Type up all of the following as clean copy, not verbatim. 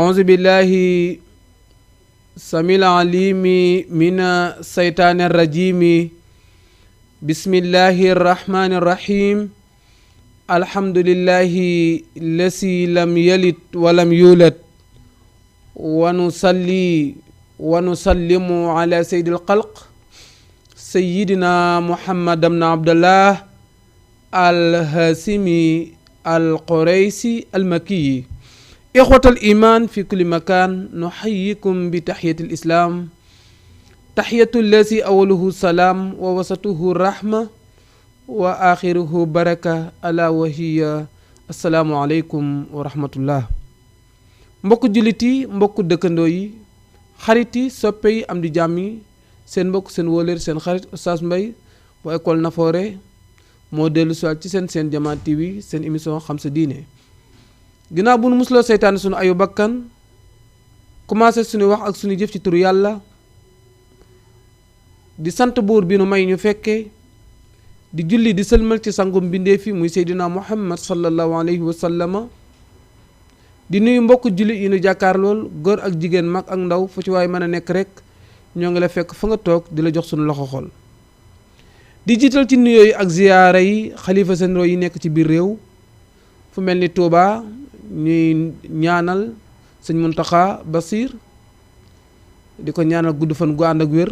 أعوذ بالله السميع العليم من الشيطان الرجيم بسم الله الرحمن الرحيم الحمد لله الذي لم يلد ولم يولد ونصلي ونسلم على سيد الخلق سيدنا محمد بن عبد الله الهاشمي القريشي المكي إخوة الإيمان في كل مكان نحييكم بتحية الإسلام تحية الذي أوله سلام ووسطه رحمة وآخره بركة ألا وهي السلام عليكم ورحمة الله mbokk jullit yi mbokk dëkkandoo yi xarit yi soppe yi am di jàmm yi seen mbokk seen wóolër seen xarit Oustaz Mbaye bu école Nafoore moo dellu si waat ci seen Jama TV seen émission xam sa diine ginnaaw bu nu musloo seytaane sunu ayu bakkan commencé suñu wax ak suñu jëf ci turu yàlla di sant buur bi nu may ñu fekkee di julli di sëlmal ci sangum bindee fi muy Seydina Muhammad sallallahu alayhi wa sallama di nuyu mbokk jullit yi nu jàkkaar lool góor ak jigéen mag ak ndaw fu ci waay mën a nekk rek ñoo ngi la fekk fa nga toog di la jox suñu loxo xol di jiital ci nuyoo yi ak ziyaara yi xalifa généraux yi nekk ci biir réew fu mel ni Touba ñuy ñaanal sëñ Muntaxa Basiir di ko ñaanal gudd fan gu ànd ak wér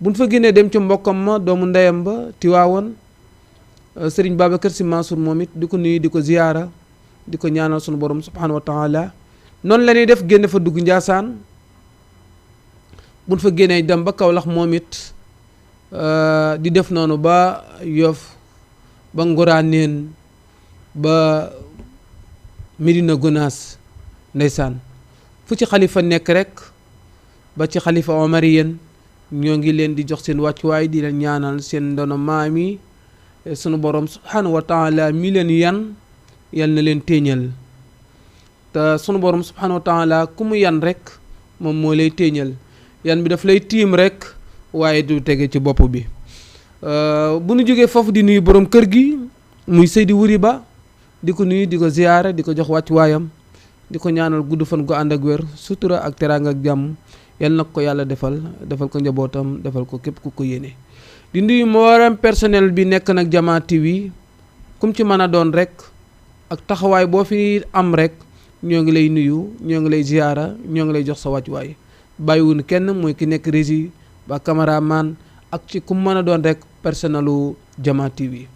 buñ fa génnee dem ci mbokkam ma doomu ndeyam ba Tiwaawoon sëriñ Babacar Si Mansour moom it di ko nuyu di ko ziyaara di ko ñaanal sunu borom subhanahu wa taala noonu la ñuy def génn fa dugg Njaasaan buñ fa génnee dem ba Kawlax moom it di def noonu ba Yoff ba Ngoraneen ba Medina Gonaas ndeysaan fu ci xalifa nekk rek ba ci xalifa Omariyeen ñoo ngi leen di jox seen wàccuwaay di leen ñaanal seen ndono maam yi sunu borom subhanahu wa taala mi leen yan yal na leen téeñal te sunu borom subhanahu wa taala ku mu yan rek moom moo lay téeñal yan bi daf lay tiim rek waaye du tege ci bopp bi bu nu jógee foofu di nuyu borom kër gi muy Seydi Wuri Ba di ko nuyu di ko ziyaara di ko jox wàccuwaayam di ko ñaanal gudd fan gu ànd ak wér sutura ak teraanga ak jàmm yal na ko yàlla defal ko njabootam defal ko képp ku ko yéene di nuyu mboolem personnel bi nekk nag Jama TV kum ci mën a doon rek ak taxawaay boo fi am rek ñoo ngi lay nuyu ñoo ngi lay ziyaara ñoo ngi lay jox sa wàccuwaay bàyyiwuñu kenn mooy ki nekk régie ba caméraman ak ci kum mën a doon rek personnelu Jama TV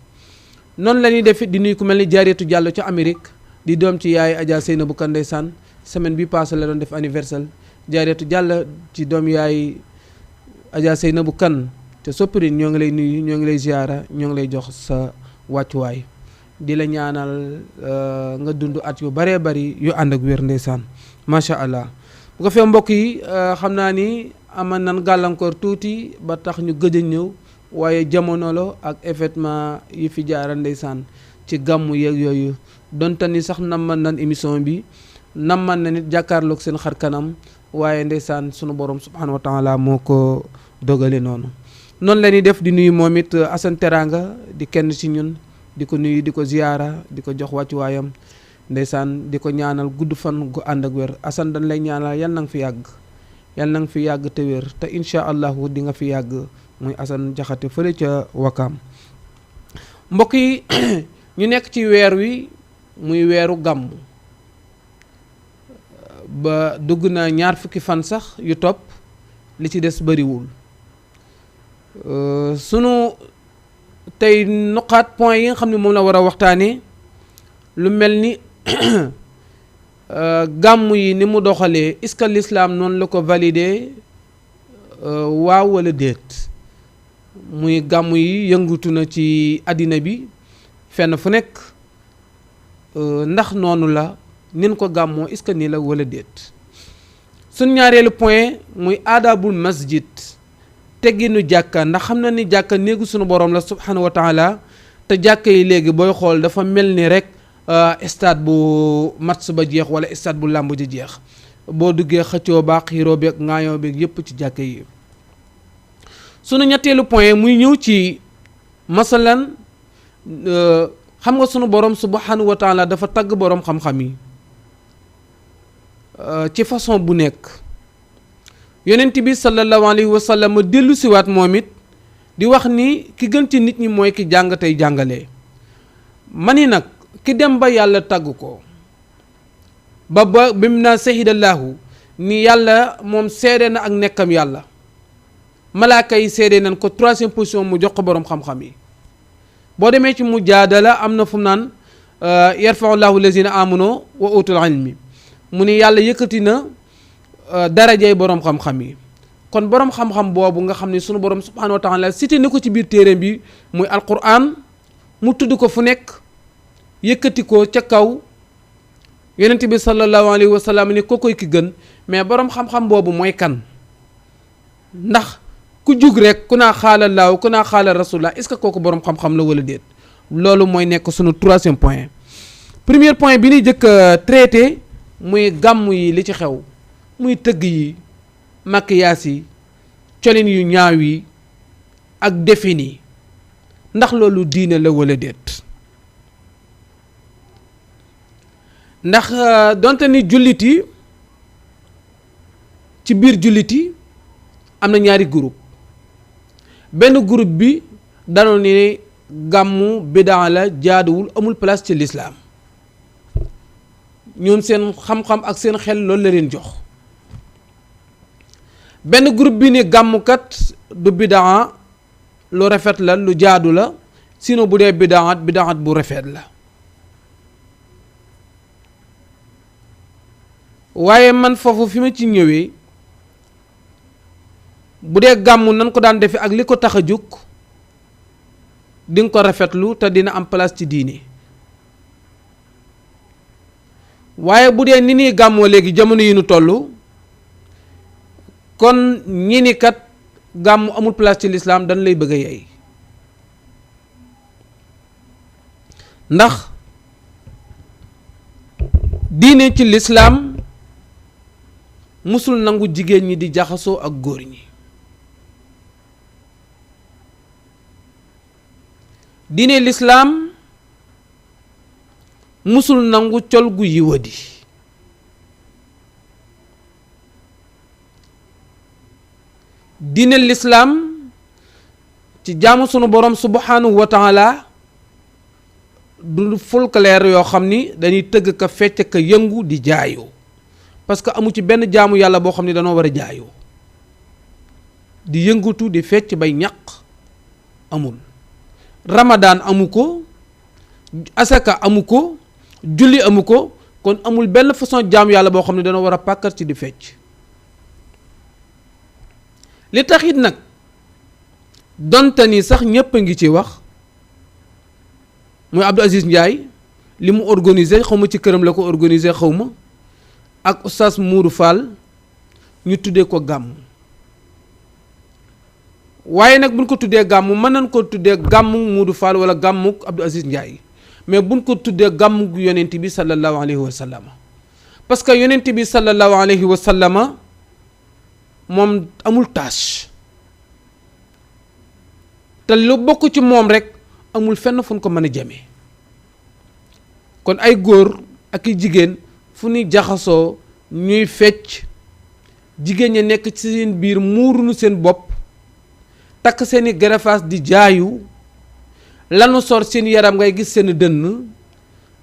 noonu la ñuy def di nuyu ku mel ni Jaariyatu Jàllo ca Amérique di doom ci yaay Adja Seynabou Kan ndeysaan semaine bi passé la doon def anniversaire Jaariyatu Jàllo ci doom yaay Adja Seynabou Kan te Soppirin ñoo ngi lay nuyu ñoo ngi lay ziyaara ñoo ngi lay jox sa wàccuwaay di la ñaanal nga dund at yu baree bari yu ànd ak wér ndeysaan macha allah bu ko fee mbokk yi xam naa ni aman nan gàllankoor tuuti ba tax ñu gëj a ñëw waaye jamono la ak événement yi fi jaara ndeysaan ci gàmmu yeeg yooyu donte ni sax namman nan émission bi namman na nit jàkkaarloog seen xar kanam waaye ndeysaan sunu borom subhanahu wa taala moo ko dogale noonu la ñuy def di nuyu moom it Assane Teranga di kenn ci ñun di ko nuyu di ko ziyaara di ko jox wàccuwaayam ndeysaan di ko ñaanal gudd fan gu ànd ak wér Assane dañ lay ñaanal yal na nga fi yàgg te wér te incha allahu di nga fi yàgg muy Assane Jaxate fële ca Wakaam mbokk yi ñu nekk ci weer wi muy weeru gàmm ba dugg na 20 fan sax yu topp li ci des bariwul sunu tey nuqaat point yi nga xam ne moom la war a waxtaanee lu mel ni gàmm yi ni mu doxalee est-ce que l'islam noonu la ko validé waaw wala déet muy gàmm yi yëngutu na ci àddina bi fenn fu nekk ndax noonu la nin ko gàmmoo est-ce que nii la wala déet suñ ñaareelu point muy aadabul masjid tegginu jàkka ndax xam na ni jàkka néegu sunu borom la subhanahu wa taala te jàkka yi léegi booy xool dafa mel ni rek stade bu match ba jeex wala stade bu làmb ji jeex boo duggee xëccoo baa xiiroo beeg ŋaayoo beeg yépp ci jàkka yi sunu ñetteelu point muy ñëw ci masalan xam nga sunu borom subhanahu wa taala dafa tagg borom xam-xam yi ci façon bu nekk. yonent bi sallallahu alayhi wa sallam dellu siwaat moom it di wax ni ki gën ci nit ñi mooy ki jàng tey jàngalee. ma ni nag ki dem ba yàlla tàgg ko ba bi mu naa sahidallaahu ni yàlla moom seede na ak nekkam yàlla, malaaka yi seede nañ ko, troisième position mu jox ko boroom xam-xam yi. boo demee ci mujaadala am na fu mu naan yarfau llaahu lazina amanu wa utul ilmi, mu ni yàlla yëkkati na darajay boroom xam-xam yi. kon boroom xam-xam boobu nga xam ne sunu boroom subhaanahu wa taala cité na ko ci biir téere bi muy alquran, mu tudd ko fu nekk, yëkkati ko ca kaw. yonent bi sallallahu alayhi wa sallam ni ko koy ki gën, mais boroom xam-xam boobu mooy kan? ndax ku jug rek ku naa xaala laaw ku naa xaala rasulullah, est-ce que kooku boroom xam-xam la wala déet? loolu mooy nekk sunu troisième point. premier point bi ñuy jëkk a traité muy gàmm yi li ci xew, muy tëgg yi, maquillage yi, colin yu ñaaw yi ak defin yi, ndax loolu diine la wala déet? ndax donte ni jullit yi ci biir jullit yi am na ñaari groupe. benn groupe bi dañoo ni gàmmu bidaa la, jaaduwul, amul place ci lislaam. ñoom seen xam-xam ak seen xel loolu la leen jox. benn groupe bi ni gàmmukat du bidaa, lu rafet la, lu jaadu la, sinon bu dee bidaat bu rafet la. waaye man foofu fi ma ci ñëwee, bu dee gàmmu nan ko daan defe ak li ko tax a jóg di nga ko rafetlu te dina am place ci diine. waaye bu dee ni nii gàmmoo léegi jamono yi nu toll, kon ñi ni kat gàmmu amul place ci lislaam dañ lay bëgg a yey. ndax diine ci lislaam musul nangu jigéen ñi di jaxasoo ak góor ñi. diine lislaam musul nangu col gu yiwadi. diine lislaam ci jaamu sunu borom subhanahu wa taala du folklore yoo xam ni dañuy tëgg ka fecc ka yëngu di jaayoo, parce que amu ci benn jaamu yàlla boo xam ni danoo war a jaayoo di yëngatu di fecc bay ñaq, amul. Ramadan amu ko, asaka amu ko, julli amu ko, kon amul benn façon jaamu yàlla boo xam ne danoo war a pàkkar ci di fecc. li taxit nag donte ni sax ñépp a ngi ci wax, muy Abdou Aziz Ndiaye li mu organisé, xaw ma ci këram la ko organisé xaw ma, ak oustaz Mourou Fall, ñu tuddee ko gàmm. waaye nag buñ ko tuddee gàmm mën nañ ko tuddee gàmmu Mourou Fall wala gàmmu Abdou Aziz Ndiaye, mais buñ ko tuddee gàmmu gu yonent bi sallallahu alayhi wa sallam, parce que yonent bi sallallahu alayhi wa sallam moom amul tâche, te lu bokk ci moom rek amul fenn fu ñu ko mën a jëmee. kon ay góor ak i jigéen fu ñuy jaxasoo ñuy fecc, jigéen ñi nekk ci seen biir muurunu seen bopp, takk seeni gerefaas di jaayu, lanu sor seen yaram ngay gis seen dënn,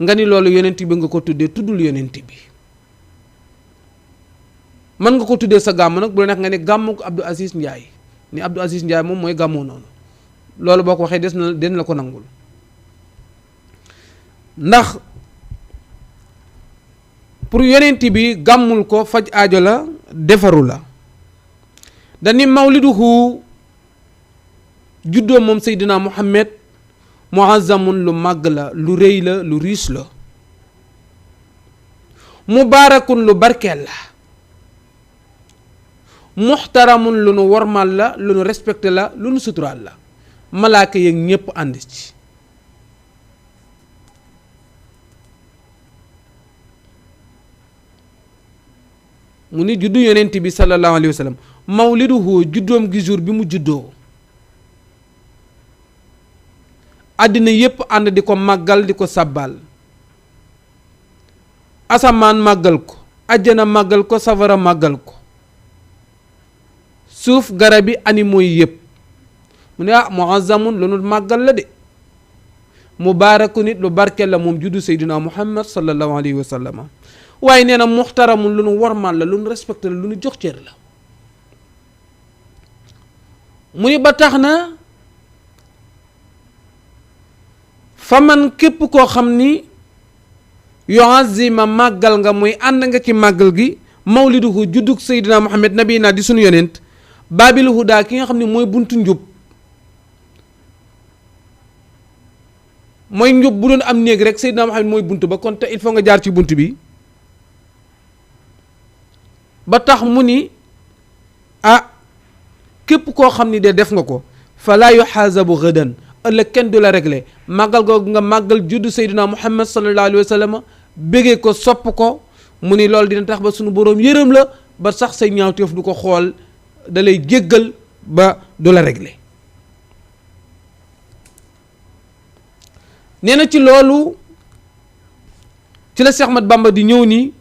nga ni loolu yonent bi nga ko tuddee, tuddul yonent bi. mën nga ko tuddee sa gàmm nag bu la nekk nga ne gàmmu Abdou Aziz Ndiaye, ni Abdou Aziz Ndiaye moom mooy gàmmoo noonu, loolu boo ko waxee des na la ko nangul. ndax pour yonent bi gàmmul ko faj aajo la, defaru la. dañi mawliduhu juddoo moom Seydina Muhammad muazzamun lu màgg la, lu rëy la, lu riis la. mubaarakun lu barkeel la. muxtaramun lu nu wormal la, lu nu respecté la, lu nu suturaal la. malaaka yeeg ñépp ànd ci. mu ni juddu yonent bi sallallahu alayhi wa sallam, mawliduhu juddoom gi jour bi mu juddoo, àddina yépp ànd di ko màggal, di ko sàbbaal. asamaan màggal ko, àjjana màggal ko safara màggal ko suuf garab yi animaux yi yëpp mu ne muazzamun lu nu màggal la de mubaaraku nit lu barkeel la moom juddu seydina muhammad sallallahu alayhi wa sallam waaye nee na muxtaramun lu nu wormaal la lu nu respecté la lu nu jox cër la mu ni ba tax na fa man képp koo xam ni yuazima màggal nga muy ànd nga ci màggal gi mawliduhu juddug seydina muhammad nabi naa di sunu yonent baabil hudaa ki nga xam ne mooy buntu njub mooy njub bu doon am néeg rek seydina muhammad mooy bunt ba kon te il faut nga jaar ci bunt bi ba tax mu ni képp koo xam ni de def nga ko falaa yuxaasabu gëdan ëllëg kenn du la réglé màggal googu nga màggal juddu seydina muhammad sallallahu alayhi wa sallam béggee ko sopp ko mu ni loolu dina tax ba sunu boroom yërëm la ba sax say ñaawteef du ko xool da lay jéggal ba du la réglé nee na ci loolu ci la Seex Ahmad Bamba di ñëw nii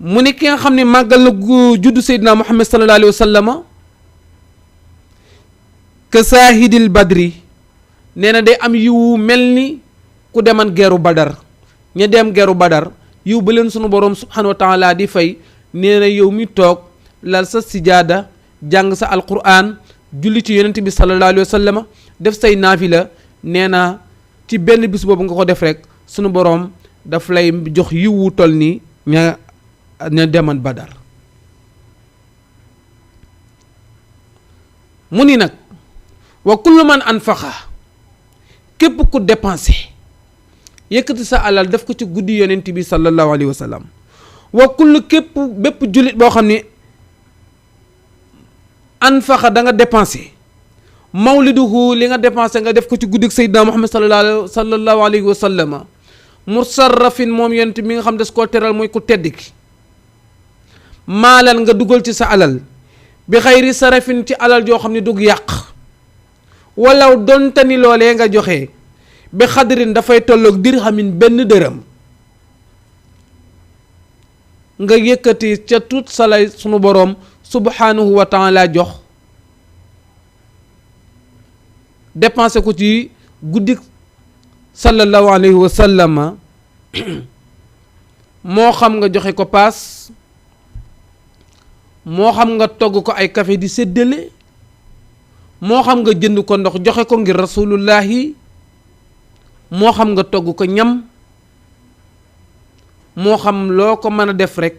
mu ni ki nga xam ne màggal na juddu seydina muhammad sallallahu alayhi wa sallama ka saahidil badri nee na day am yiwu mel ni ku deman geeru badar ña dem geeru badar yiw ba leen sunu boroom subhanahu wa taala di fay nee na yow mi toog lal sa sijaada jàng sa alquran julli ci yonent bi sallallahu alayhi wa sallama def say naafila nee na ci benn bis boobu nga ko def rek sunu boroom daf lay jox yiwu tol ni ña deman badar mu ni nag wa kullu man anfaqa képp ku dépensé yëkkati sa alal def ko ci guddi yonent bi sallallahu alayhi wa sallam wa kullu bépp jullit boo xam ne anfaqa da nga dépensé mawliduhu li nga dépensé nga def ko ci guddi sayyidina muhammad sallallahu alayhi wa sallam musarrafin moom yonent mi nga xam des koo teral mooy ku tedd ki maalan nga dugal ci sa alal bi xayri sarafin ci alal joo xam ne dug yàq walaw donte ni loolee nga joxe bi xadrin dafay tolloog dirhamin benn dërëm nga yëkkati ca tut salay sunu boroom subhanahu wa taala jox dépensé ko ci guddi sallallahu alayhi wa sallama moo xam nga joxe ko paas moo xam nga togg ko ay café di séddale moo xam nga jënd ko ndox joxe ko ngir rasulullahi moo xam nga togg ko ñam moo xam loo ko mën a def rek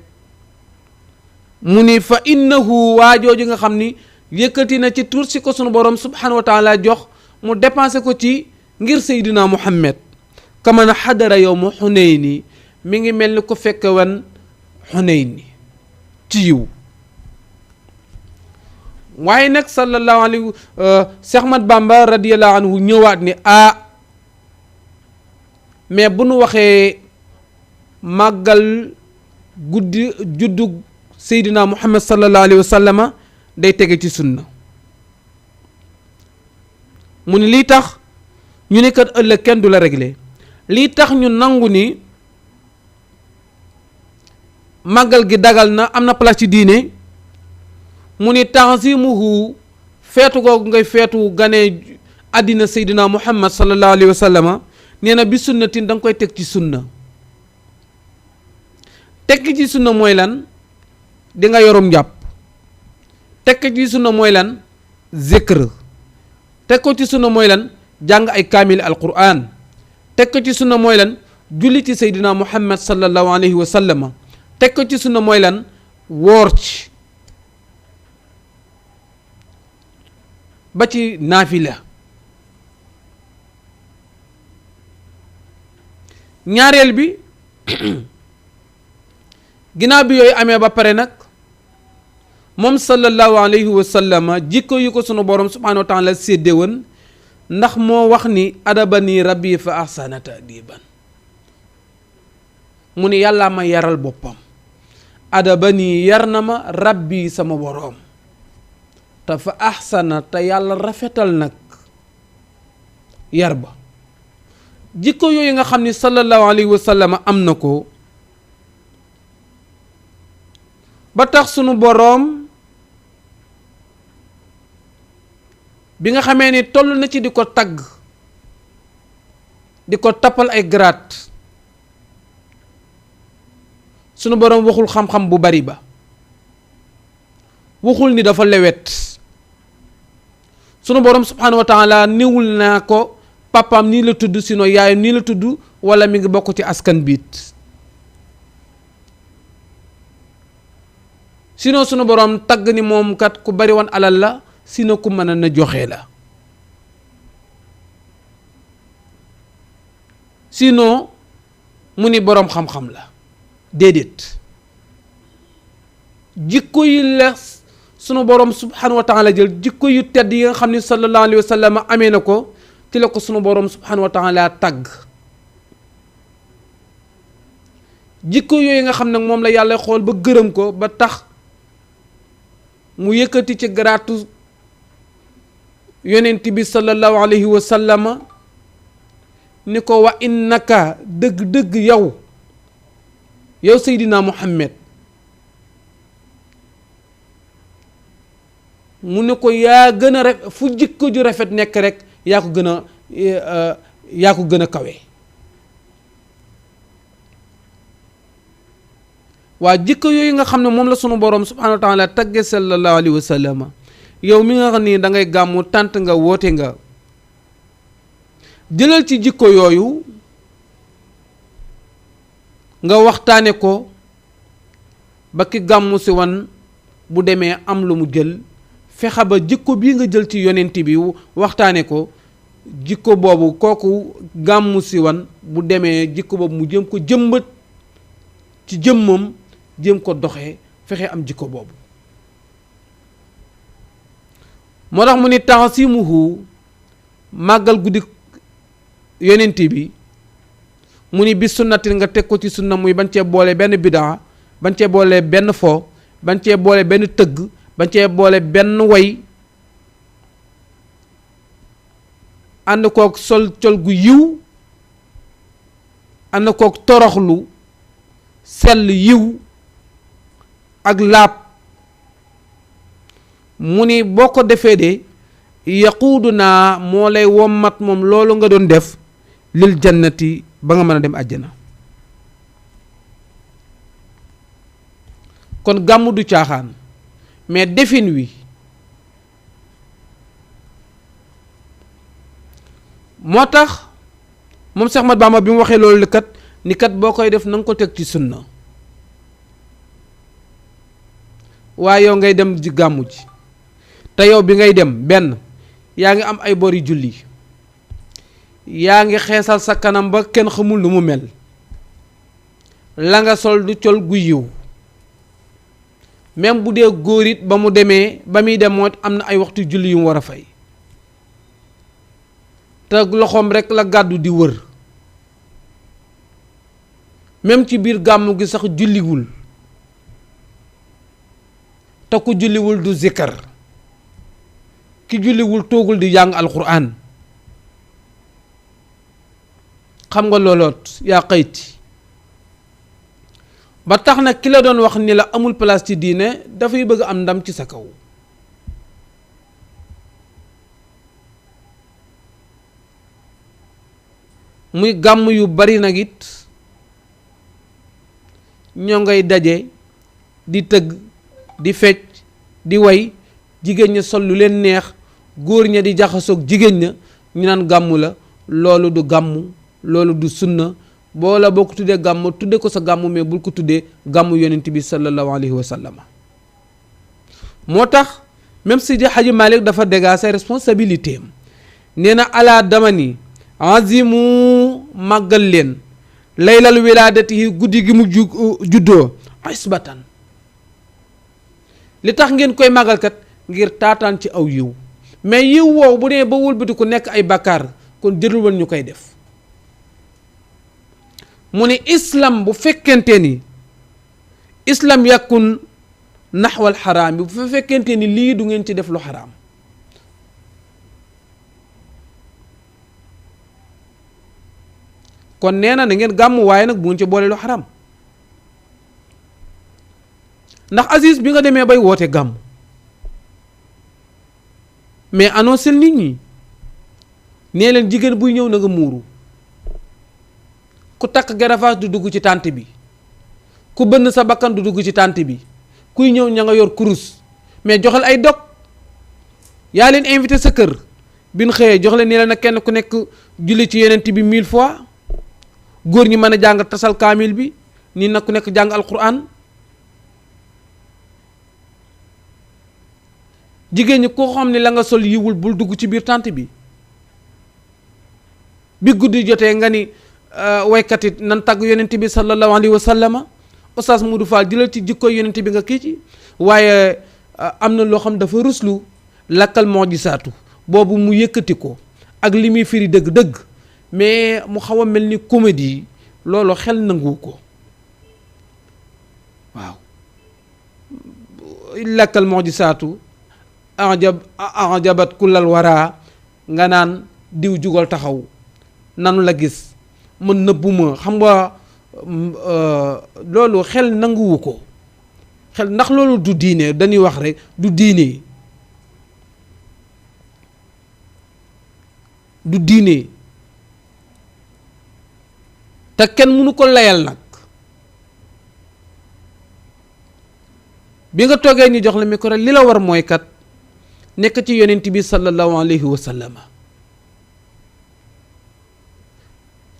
mu ni fa innahu waajooju nga xam ni yëkkati na ci tur si ko sunu borom subhanahu wa taala jox mu dépensé ko ci ngir seydina muhammad kaman xadara yow mu xunayni mi ngi mel ni ko fekke wan xunayni ci yiw waaye nag sallallahu alayhi Seex Ahmad Bamba radiyallahu anhu ñëwaat ni mais bu nu waxee màggal guddi juddu seydina muhammad sallallahu alayhi wa sallama day tege ci sunna mu ni lii tax ñu ne kat ëllëg kenn du la réglé lii tax ñu nangu ni màggal gi dagal na am na place ci diine mu ni tanzimuhu feetu googu ngay feetu gane àddina seydina muhammad sallallahu alayhi wa sallama nee na bi sunnatin da nga koy teg ci sunna tekki ci sunna mooy lan di nga yorum njàpp tekki ci sunna mooy lan zikr teg ko ci sunna mooy lan jàng ay kaamil alquran teg ko ci sunna mooy lan julli ci seydina muhammad sallallahu alayhi wa sallama teg ko ci sunna mooy lan woor ci ba ci naafila ñaareel bi ginnaaw bi yooyu amee ba pare nag moom sallallahu alayhi wa sallama jikko yu ko sunu borom subhanahu wa taala séddee woon ndax moo wax ni adabani rabbi fa ahsana ta'diban mu ni yàllaa ma yaral boppam adabani yar na ma rabbi sama boroom te fa ahsana te yàlla rafetal nag yar ba jikko yooyu nga xam ni sallallahu alayhi wa sallam am na ko ba tax sunu boroom bi nga xamee ni toll na ci di ko tagg di ko tappal ay grade sunu boroom waxul xam-xam bu bari ba, waxul ni dafa lewet. sunu boroom subhaanahu wa taala néewul naa ko papaam nii la tudd sinon yaayam nii la tudd wala mi ngi bokk ci askan biit. sinon sunu boroom tagg ni moom kat ku bari woon alal la, sinon ku mën na joxe la. sinon mu ni boroom xam-xam la, déedéet. jikko yi la sunu boroom subhaanahu wa taala jël, jikko yu tedd yi nga xam ne sallallahu alayhi wa sallam amee na ko, ci la ko sunu boroom subhaanahu wa taala tagg. jikko yooyu nga xam ne moom la yàlla xool ba gërëm ko ba tax mu yëkkati ci garaatu yonent bi sallallahu alayhi wa sallama ni ko wa innaka dëgg-dëgg yow Seydina Muhammad mu ne ko yaa gën a rafet fu jikko ju rafet nekk rek yaa ko gën a kawe. waa jikko yooyu nga xam ne moom la sunu boroom subhaanahu wa taala tagge sallallahu alayhi wa sallam, yow mi nga xam ni da ngay gàmmu tànt nga woote nga, jëlal ci jikko yooyu nga waxtaane ko ba ki gàmmu si wan bu demee am lu mu jël, fexe ba jikko bii nga jël ci yonent bi waxtaane ko, jikko boobu kooku gàmmu si wan bu demee jikko boobu mu jëm ko jëmbat ci jëmmam, jëm ko doxee, fexe am jikko boobu. moo tax mu ni taxsimuhu màggal guddi yonent bi mu ni bi sunnatin nga teg ko ci sunna, muy bañ cee boole benn bidaa, bañ cee boole benn fo, bañ cee boole benn tëgg, bañ cee boole benn way, ànd kook sol col gu yiw, ànd kook toroxlu sell yiw ak laab. mu ni boo ko defee de yaquudu naa moo lay wommat moom loolu nga doon def lil jannati ba nga mën a dem àjjana. kon gàmmu du caaxaan, mais defin wi moo tax moom Seex Ahmadu Bamba bi mu waxee loolu kat ni kat boo koy def na nga ko teg ci sunna. waaye yow ngay dem ci gàmmu ji te yow bi ngay dem benn yaa ngi am ay bori julli, yaa ngi xeesal sa kanam ba kenn xamul lu mu mel, la nga sol du col gu yiw, même bu dee góor it ba mu demee ba muy dem moo am na ay waxtu julli yu mu war a fay, te loxoom rekk la gàddu di wër, même ci biir gàmmu gi sax julliwul, te ku julliwul du zikkar, ki julliwul toogul di jàng alxuraan. xam nga looloot yaa xayti ba tax na ki la doon wax ni la amul place ci diine dafay bëgg am ndam ci sa kaw. muy gàmm yu bari nag it ñoo ngay daje di tëgg di fecc di way, jigéen ña sol lu leen neex, góor ña di jaxasoog jigéen ña, ñu naan gàmmu la. loolu du gàmmu, loolu du sunna. boo la boo ko tuddee gàmmu tudde ko sa gàmmu, mais bul ko tuddee gàmmu yonent bi sallallahu alayhi wa sallam. moo tax même Seydi Hadji Malick dafa dégager ses responsabilités am nee na alaa dama ni azimu màggal leen laylal wilaadati guddi gi mu juddoo isbatan, li tax ngeen koy màggalkat ngir taataan ci aw yiw, mais yiw woow bu dee ba wëlbati ku nekk ay bakkaar kon jërul woon ñu koy def. mu ne islam bu fekkente ni islam yàkkun naxwal xaraam bi, bu fekkente ni lii du ngeen ci def lu xaraam, kon nee na ngeen gàmm waaye nag bu ngeen ci boole lu xaraam. ndax Aziz bi nga demee bay woote gàmm mais annoncé nit ñi nee leen jigéen buy ñëw na nga muuru, ku takk garafaas du dugg ci tànt bi, ku bënn sa bakkan du dugg ci tànt bi, kuy ñëw ña nga yor kurus, mais joxal ay dog. yaa leen invité sa kër bi ñu xëyee jox leen ni la na kenn ku nekk julli ci yonent bi 1000 fois, góor ñi mën a jàng tasal kaamil bi, nii nag ku nekk jàng alquran. jigéen ñi koo xam ne la nga sol yiwul bul dugg ci biir tànt bi. bi guddi jotee nga ni waykat it nan tàgg yonent bi sallallahu alayhi wa sallama. Oustaz Modou Fall jëlal ci jikko yonent bi nga kii ci, waaye am na loo xam dafa ruslu. lakkal mu'jisaatu boobu mu yëkkati ko ak li muy firi dëgg-dëgg, mais mu xaw a mel ni comédie, loolu xel nangu ko. waaw lakkal mu'jisaatu ajabat kullal wara, nga naan diw jugal taxaw nanu la gis mën nëbbuma, xam nga loolu xel nanguwu ko. xel ndax loolu du diine, dañuy wax rek du diine, du diine te kenn mënu ko layal nag. bi nga toogee ñu jox la micro li la war mooy kat nekk ci yonent bi sallallahu alayhi wa sallama,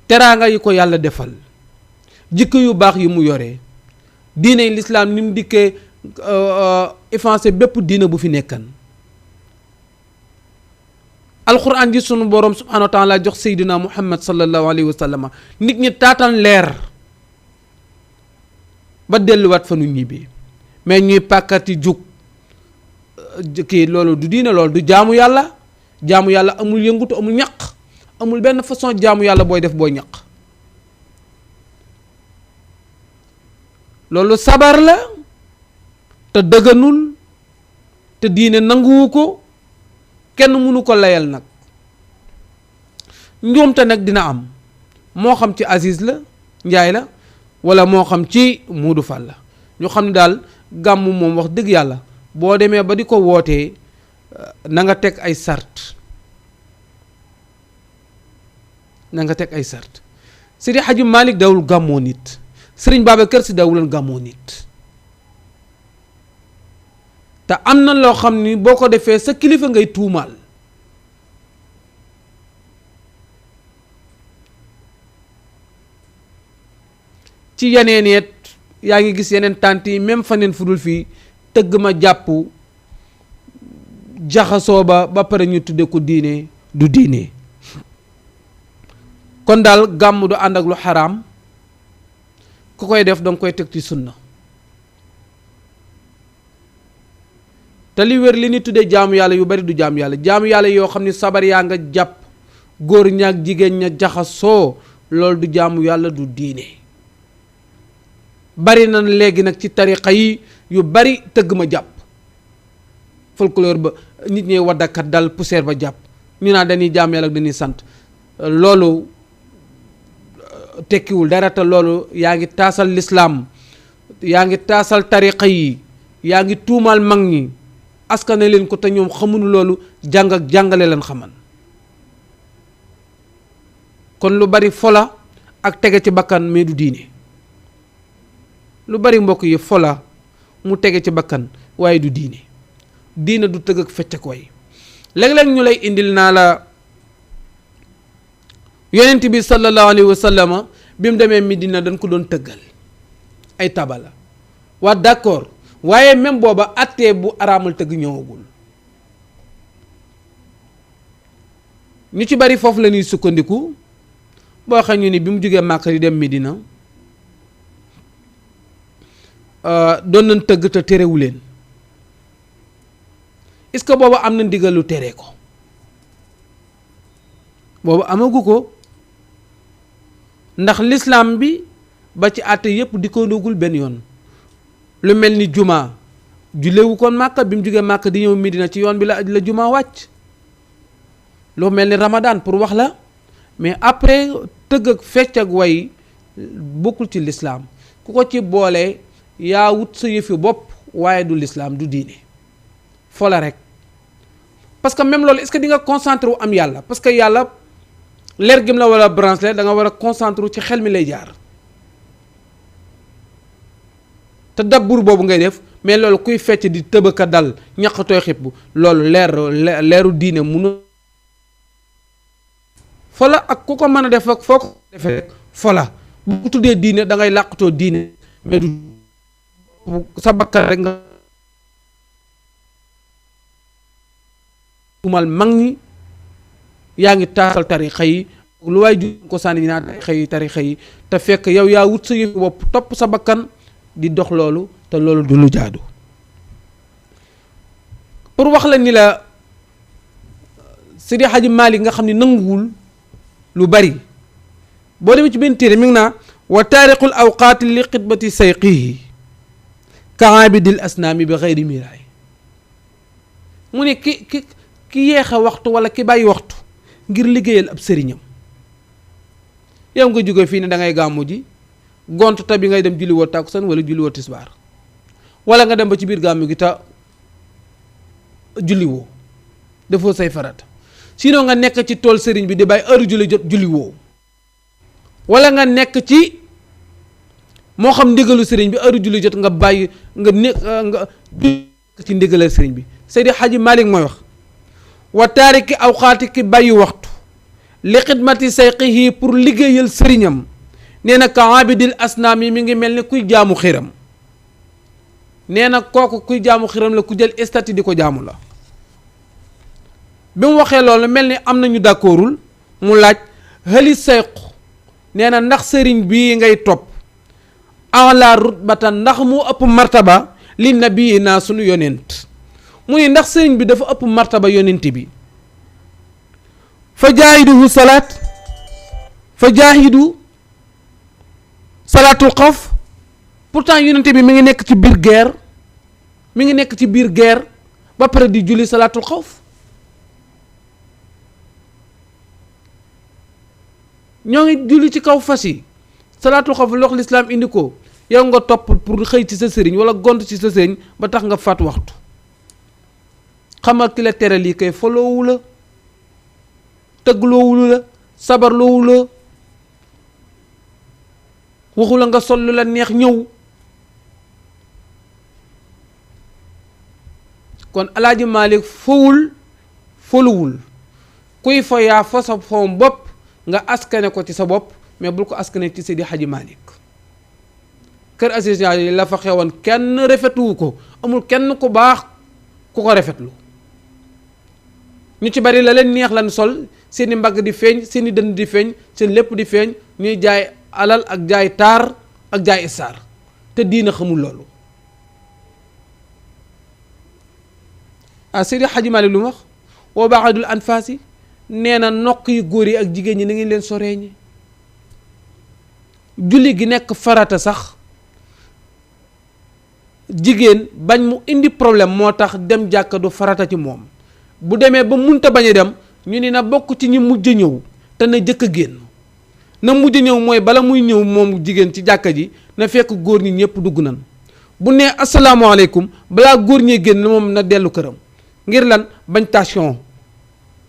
teraanga yi ko yàlla defal, jikko yu baax yi mu yore, diine lislaam ni mu dikkee effacé bépp diine bu fi nekkan. alquran ji sunu borom subhanahu wa taala jox seydina muhammad sallallahu alayhi wa sallama, nit ñi taatan leer ba delluwaat fa nu ñibbi, mais ñuy pàkkati jug kii loolu du diine, loolu du jaamu yàlla. jaamu yàlla amul yëngutu, amul ñaq, amul benn façon jaamu yàlla booy def booy ñaq. loolu sabar la te dëgganul te diine nanguwu ko, kenn mënu ko layal nag. njuumte nag dina am, moo xam ci Aziz la Njaay la wala moo xam ci Modou Fall la. ñu xam ne daal gàmm moom wax dëgg yàlla boo demee ba di ko wootee na nga teg ay sart, na nga teg ay sart. Seydi Hadji Malick dawul gàmmoo nit, Sëriñ Babacar Si dawuloon gàmmoo nit. te am na loo xam ni boo ko defee sa kilifa ngay tuumaal. ci yeneen it yaa ngi gis yeneen tànt yi même faneen fudul fii tëgg ma jàpp jaxasoo ba pare ñu tudde ko diine, du diine. kon daal gàmm du ànd ak lu xaraam, ku koy def danga koy teg ci sunna. te li wér li ni tuddee jaamu yàlla yu bari du jaamu yàlla, jaamu yàlla yoo xam ni sabar yaa nga jàpp, góor ñaak jigéen ña jaxasoo, loolu du jaamu yàlla, du diine. bari na léegi nag ci tariqa yi yu bari tëgg ma jàpp, folklore ba nit ñi waddakat dal poussière ba jàpp, ñu naa dañuy jaamu yàlla ak dañuy sant. loolu tekkiwul dara, te loolu yaa ngi taasal lislaam, yaa ngi taasal tariqa yi, yaa ngi tuumaal mag ñi, askane leen ko te ñoom xamuñu loolu, jàng ak jàngale leen xaman. kon lu bari fola ak tege ci bakkan mais du diine. lu bari mbokk yi fola mu tege ci bakkan waaye du diine. diine du tëgg ak fecc ak way. léeg-léeg ñu lay indil naa la yonent bi sallallahu alayhi wa sallama bi mu demee Medina dañ ko doon tëggal ay tabala. waa d'accord, waaye même booba attee bu araamal tëgg ñëwagul. ñu ci bari foofu la ñuy sukkandiku boo xam ñu ni bi mu jógee Màkka di dem Medina doon nañ tëgg te terewu leen. est-ce que booba am na ndigalu tere ko? boobu amagu ko, ndax l'islam bi ba ci àtte yépp di ko ndogul benn yoon. lu mel ni juma jullewu kon Màkka, bi mu jógee Màkka di ñëw Medina ci yoon bi la juma wàcc. lu mel ni Ramadan pour wax la, mais après tëgg ak fecc ak way bokkul ci l'islam. ku ko ci boole yaa wut sa yëfi bopp waaye du l'islam du diine fo la rek. parce que même loolu est-ce que di nga concentré wu am yàlla parce que yàlla leer gim la wala branché da nga war a concentré wu ci xel mi lay jaar te dabbur boobu ngay def. mais loolu kuy fecc di tëbaka dal ñaqatooy xib loolu leeru diine munu fola ak ku ko mën a def ak foo ko defee rek fola bu ko tuddee diine da ngay làqatoo diine mais du sa bakkan rek nga umal mag ñi yaa ngi taasal tarixa yi lu waay ju ko sànni naa tarixa yi te fekk yow yaa wut sa yëf bopp topp sa bakkan di dox loolu te loolu du lu jaadu pour wax la ni la Seydi Hadji Malick nga xam ne nanguwul lu bari boo demee ci benn téere mi ngi naa wa taariqul awqaati li xidmati sayqihi kaabidil asnaami bi xeyri miraay mu ne ki yeex a waxtu wala ki bàyyi waxtu ngir liggéeyal ab sëriñam yow nga jóge fii ne da ngay gàmmu ji gont ta bi ngay dem julli woo tàkkusaan wala julli woo tisbaar wala nga dem ba ci biir gàmmu gi ta julli woo defoo say farata sinon nga nekk ci tool sëriñ bi di bàyyi heure julli jot julli woo wala nga nekk ci moo xam ndigalu sëriñ bi heure julli jot nga bàyyi nga nekk nga ci ndigalal sëriñ bi Seydi Hadji Malick mooy wax wa taariki awqaati ki bàyyi waxtu li xidmati sayqihi pour liggéeyal sëriñam nee na ka abidil asnaam yi mi ngi mel ni kuy jaamu xiram nee na kooku kuy jaamu xiram la ku jël statut di ko jaamu la bi mu waxee loolu mel ni am nañu d'accordul mu laaj xëli sayqu nee na ndax sëriñ bii ngay topp ala rutbatan ndax mu ëpp martaba li nabii naa sunu yonent mu ni ndax sëriñ bi dafa ëpp martaba yonent bi fa jaahiduhu salaatul xawf pourtant yonent bi mi ngi nekk ci biir guerre mi ngi nekk ci biir guerre ba pare di julli salaatul xawf ñoo ngi julli ci kaw fas yi salaatul xawf lox lislaam indi ko yow nga topp pour xëy ci sa sëriñ wala gont ci sa sëriñ ba tax nga faat waxtu xamal ki la tere lii kay foloowu la tëggloowu la sabarloowu la waxu la nga sol lu la neex ñëw kon Alaaji Malick foluwul kuy fa yaa fa sa foom bopp nga askane ko ci sa bopp mais bul ko askane ci Seydi Hadji Malick kër association yi la fa xewoon kenn rafetuwu ko amul kenn ku baax ku ko rafetlu ñu ci bari la leen neex lan sol seeni mbagg di feeñ seeni dënn di feeñ seen lépp di feeñ ñuy jaay alal ak jaay taar ak jaay isaar te diina xamul loolu Seydi Hadji Malick lu mu wax woo baaxadul anfaas yi nee na nokk yu góor yi ak jigéen ñi na ngeen leen soreeñi julli gi nekk farata sax jigéen bañ mu indi problème moo tax dem jàkka du farata ci moom bu demee ba munta bañ a dem ñu ni na bokk ci ñi mujj ñëw te na jëkk a génn na mujj ñëw mooy bala muy ñëw moom jigéen ci jàkka ji na fekk góor ñi ñëpp dugg nan bu nee asalaamaaleykum balaa góor ñee génn moom na dellu këram ngir lan bañ tension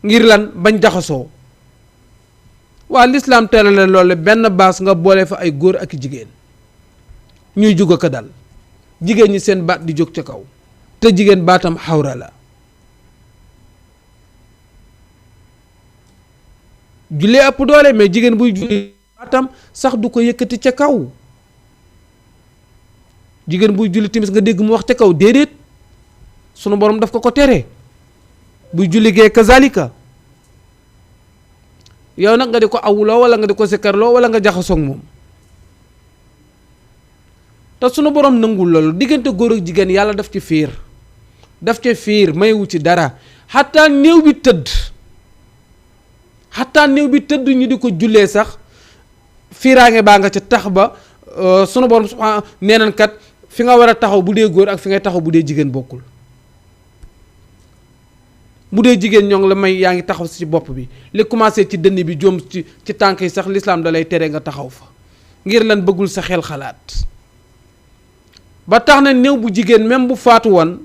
ngir lan bañ jaxasoo waa lislaam tere la loolu benn baas nga boole fa ay góor ak jigéen ñuy jóg ko dal jigéen ñi seen baat di jóg ca kaw te jigéen baatam xawra la jullee ëpp doole mais jigéen buy julli baatam sax du ko yëkkati ca kaw jigéen buy julli timis nga dégg mu wax ca kaw déedéet sunu borom daf ko tere buy julli gee kazalika yow nag nga di ko awuloo wala nga di ko sikkarloo wala nga jaxasoog moom te sunu borom nangul loolu diggante góor ak jigéen yàlla daf ci fiir mayewu ci dara xataa néew bi tëdd ñu di ko jullee sax fiiraange baa nga ca tax ba sunu borom subhaanahu nee nan kat fi nga war a taxaw bu dee góor ak fi ngay taxaw bu dee jigéen bokkul bu dee jigéen ñoo ngi la may yaa ngi taxaw ci bopp bi li commencé ci dënn bi joom ci tànk yi sax lislaam da lay tere nga taxaw fa ngir lan bëggul sa xel xalaat ba tax na néew bu jigéen même bu faatu woon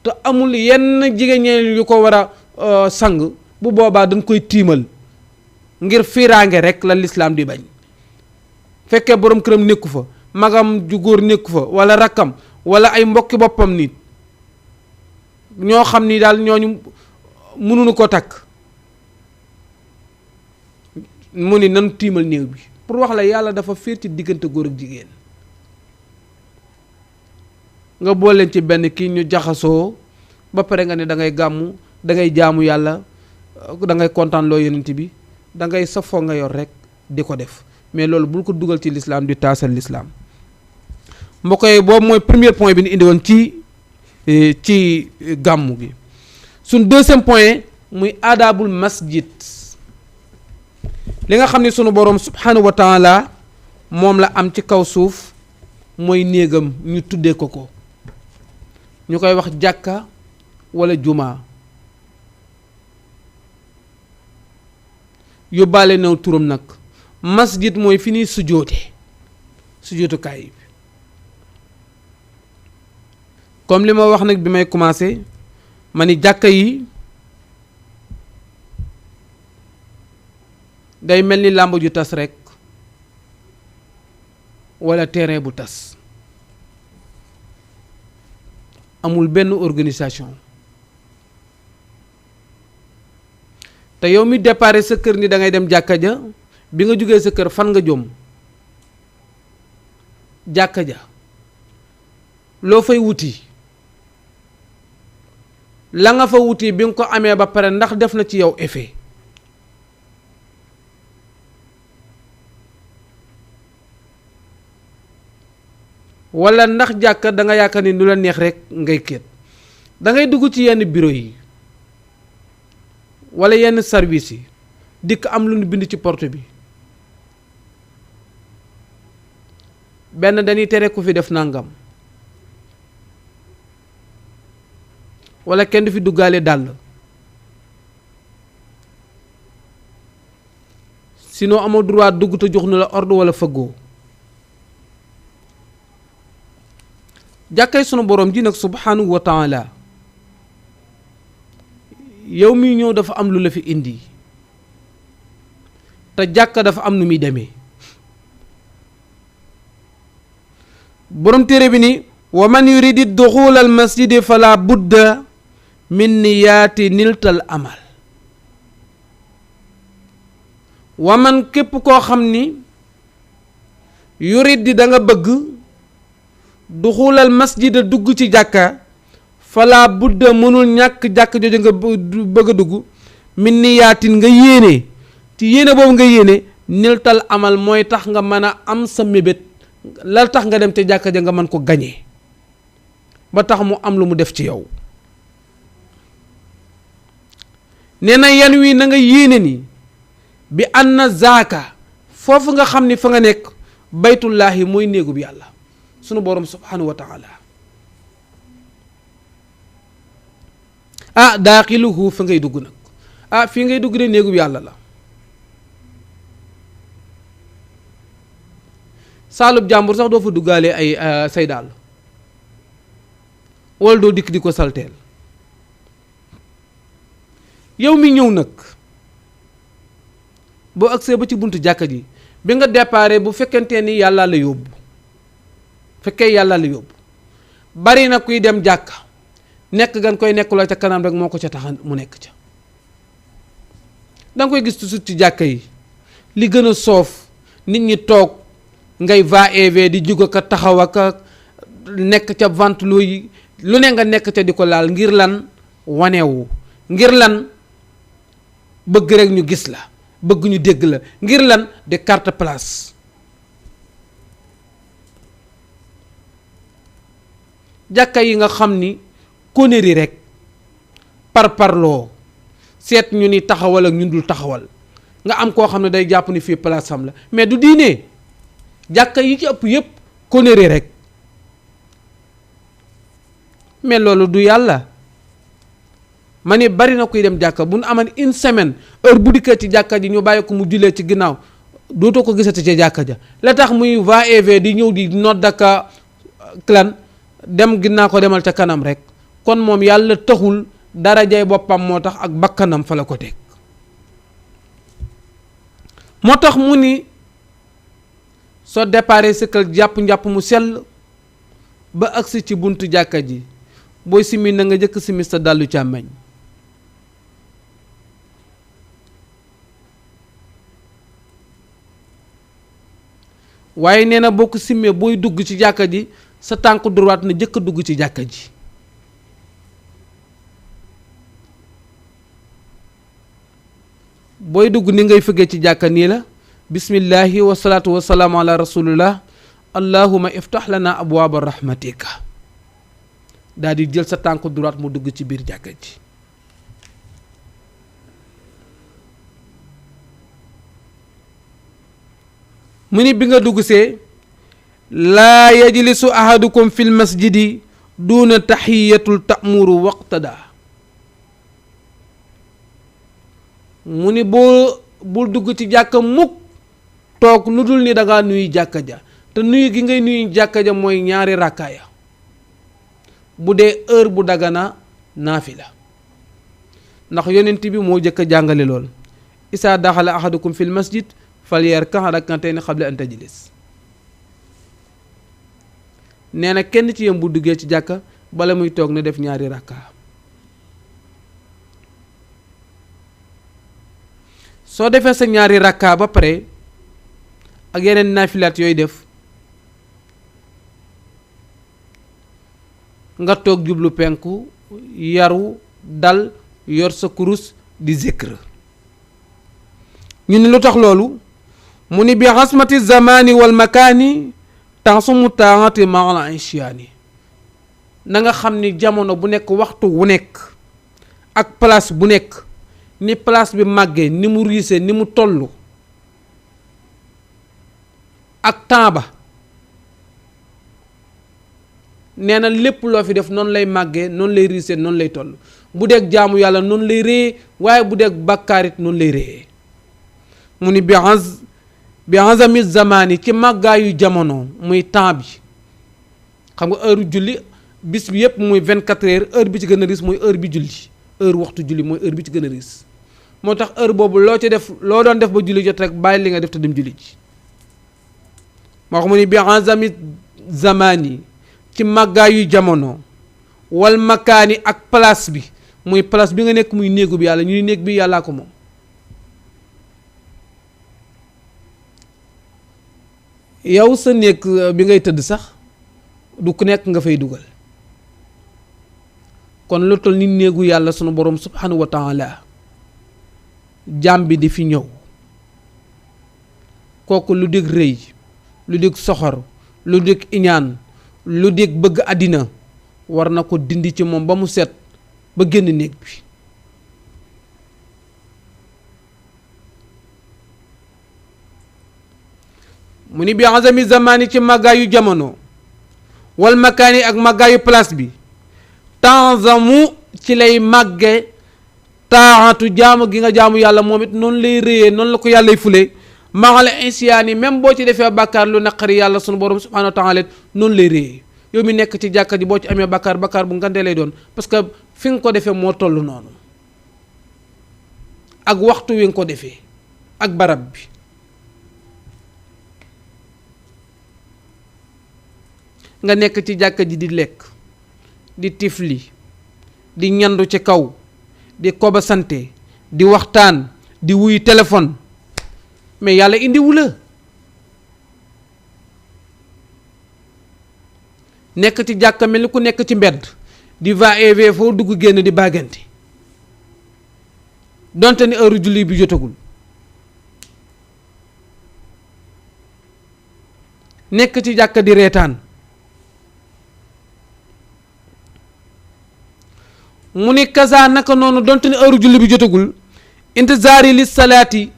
te amul yenn jigéen ñeneen yu ko war a sang bu boobaa dañ koy tiimal ngir fiiraange rek la lislaam di bañ. fekkee borom këram nekku fa, magam ju góor nekku fa, wala rakkam wala ay mbokki boppam nit ñoo xam ni daal ñooñu mënuñu ko takk, mu ni nan tiimal néew bi. pour wax la yàlla dafa féer ci diggante góor ak jigéen. nga booleen ci benn kii ñu jaxasoo ba pare nga ne da ngay gàmmu, da ngay jaamu yàlla, da ngay kontaan loo yonent bi, da ngay safoo nga yor rek di ko def, mais loolu bul ko dugal ci lislaam di taasal lislaam. mbokk yi boobu mooy premier point bi ñu indi woon ci gàmmu gi. suñ deuxième point muy aadaabul masjid, li nga xam ne sunu boroom subhanahu wa taala moom la am ci kaw suuf mooy néegam ñu tuddee ko ñu koy wax jàkka wala jumaa. yóbbaale naw turam nag. masjid mooy fi ñuy sujootukaay bi. comme li ma wax nag bi may commencé ma ni jàkka yi day mel ni làmb ju tas rek walla terrain bu tas, amul benn organisation. te yow mi déparé sa kër ni da ngay dem jàkka ja, bi nga jógee sa kër fan nga jom jàkka ja, loo fay wuti, la nga fa wuti bi nga ko amee ba pare ndax def na ci yow effet. wala ndax jàkka da nga yaakaar ni nu la neex rek ngay kéet. da ngay dugg ci yenn bureau yi wala yenn service yi dikk am lu ñu bind ci porte bi, benn dañuy tere ku fi def nangam, wala kenn du fi duggaale dàll, sinon amoo droit dugg te jox na la ordre wala fëggoo. jàkkay sunu borom ji nag subhanahu wa taala yow mi ñëw dafa am lu la fi indi, te jàkka dafa am nu muy demee. borom téere bi ni wa man yuridi duxul al masjidi fala budda min niyaati niltal amal. wa man képp koo xam ni yurid di da nga bëgg duxulal masjida dugg ci jàkka, fala budda mënul ñàkk jàkk jooju nga bëgg a dugg min niyaatin nga yéene, ci yéene boobu nga yéene niltal amal mooy tax nga mën a am sa mébét, la tax nga dem te jàkka ja nga mën ko gañee ba tax mu am lu mu def ci yow. nee na yan wi na nga yéene ni bi anna zaaka foofu nga xam ni fa nga nekk baytullaahi mooy néegub yàlla sunu borom subhanahu wa taala. daaxiluhu fa ngay dugg nag, fii ngay dugg de néegub yàlla la. saalub jàmbur sax doo fa duggaale ay say daal wala doo dikk di ko salteel. yow mi ñëw nag boo agsee ba ci buntu jàkka ji bi nga déparé, bu fekkente ni yàlla la yóbbu, fekkee yàlla la yóbbu, bari na kuy dem jàkka nekk gan koy nekkuloo ca kanam rek moo ko ca tax mu nekk ca. danga koy gis toujours ci jàkka yi li gën a soof nit ñi toog ngay va et vient di juga ka taxaw ak nekk ca ventilo yi lu ne nga nekk ca di ko laal ngir lan wanewu, ngir lan bëgg rek ñu gis la, bëgg ñu dégg la, ngir lan de carte place. jàkka yi nga xam ni konnéri rek parloo seet ñu ni taxawal ak ñun dul taxawal, nga am koo xam ne day jàpp ni fii place am la, mais du diine. jàkka yi ci ëpp yépp konnéri rek, mais loolu du yàlla. ma ni bari na kuy dem jàkka bu nu aman une semaine heure bu dikkee ci jàkka ji ñu bàyyi ko mu jullee ci ginnaaw dootoo ko gisati ci jàkka ja. la tax muy va et vient di ñëw di noddaka clan dem ginnaa ko demal ca kanam rek. kon moom yàlla taxul darajay boppam moo tax ak bakkanam fa la ko teg. moo tax mu ni soo déparé sa kër jàpp njàpp mu sell ba agsi ci buntu jàkka ji booy simi na nga jëkk simi sa dàllu càmmeñ. waaye nee na boo ko simmee booy dugg ci jàkka ji sa tànk droite na jëkk dugg ci jàkka ji. booy dugg ni ngay fëggee ci jàkka nii la bismillahi wasalaatu wasalaamu ala rasulillah allahuma iftax lana abwaaba rahmatika daal di jël sa tànk droite mu dugg ci biir jàkka ji. mu ni bi nga dugg see laa yajlisu ahadukum fil masjidi duuna taxiyatul ta'muru waqtada. mu ni bul dugg ci jàkka mukk toog lu dul ni dangaa nuyu jàkka ja te nuyu gi ngay nuyu jàkka ja mooy ñaari ràkkaaya bu dee heure bu dagana naafila ndax yonent bi moo jëkk a jàngale lool isaa daxala ahadukum fil masjid falyarka' rak'atayn qabla an tajlis. nee na kenn ci yéen bu duggee ci jàkka bala muy toog na def ñaari rakka. soo defee sa ñaari rakka ba pare ak yeneen naafilaat yooyu def nga toog jublu penku yaru dal yor sa kurus di zikr. ñu ni lu tax loolu mu ni bi xasmati zamani wal makaani tansumu taati maala isyaani. na nga xam ni jamono bu nekk waxtu wu nekk ak place bu nekk ni place bi màggee ni mu riise ni mu toll ak temps ba nee na lépp loo fi def noonu lay màggee noonu lay riise noonu lay toll. bu dee jaamu yàlla noonu lay réyee waaye bu dee bàkkaarit noonu lay réyee. mu ni bi azami zamani ci màggaayu jamono muy temps bi xam nga heure julli bis bi yépp muy 24 heures heure bi ci gën a riis mooy heure bi julli heure waxtu julli mooy heure bi ci gën a riis. moo tax heure boobu loo ci def loo doon def ba julli jot rek bàyyi li nga def te dem julli ji. moo xam ni bi azami zamani ci màggaayu jamono wal makaani ak place bi muy place bi nga nekk muy néegu bi yàlla ñu ni néeg bi yàllaa ko moom. yow sa néeg bi ngay tëdd sax du ku nekk nga fay dugal kon lu toll ni néegu yàlla sunu borom subhanahu wa taala jaam bi di fi ñëw kooku lu dig rëy lu dig soxor lu dig iñaan lu dig bëgg àddina war na ko dindi ci moom ba mu set ba génn néeg bi. mu ni bi azami zamani ci màggaayu jamono wal makaani ak màggaayu place bi tanzamu ci lay màgge taaxatu jaamu gi nga jaamu yàlla moom it noonu lay réyee noonu la ko yàllay fule maxale insiyaani même boo ci defee bàkkaar lu naqari yàlla sunu borom subhanahu wa taala noonu lay réyee. yow mi nekk ci jàkka ji boo ci amee bàkkaar bu ngandee lay doon parce que fi nga ko defee moo toll noonu ak waxtu wi nga ko defee ak barab bi. nga nekk ci jàkka ji di lekk di tifli di ñandu ci kaw di koba sante di waxtaan di wuy téléphone mais yàlla indiwu la. nekk ci jàkka mel ni ku nekk ci mbedd di va et vient foo dugg génn di bàggante donte ni heure julli bi jotagul. nekk ci jàkka di reetaan mu ni kaza naka noonu donte ni heure julli bi jotagul intizaari li salaati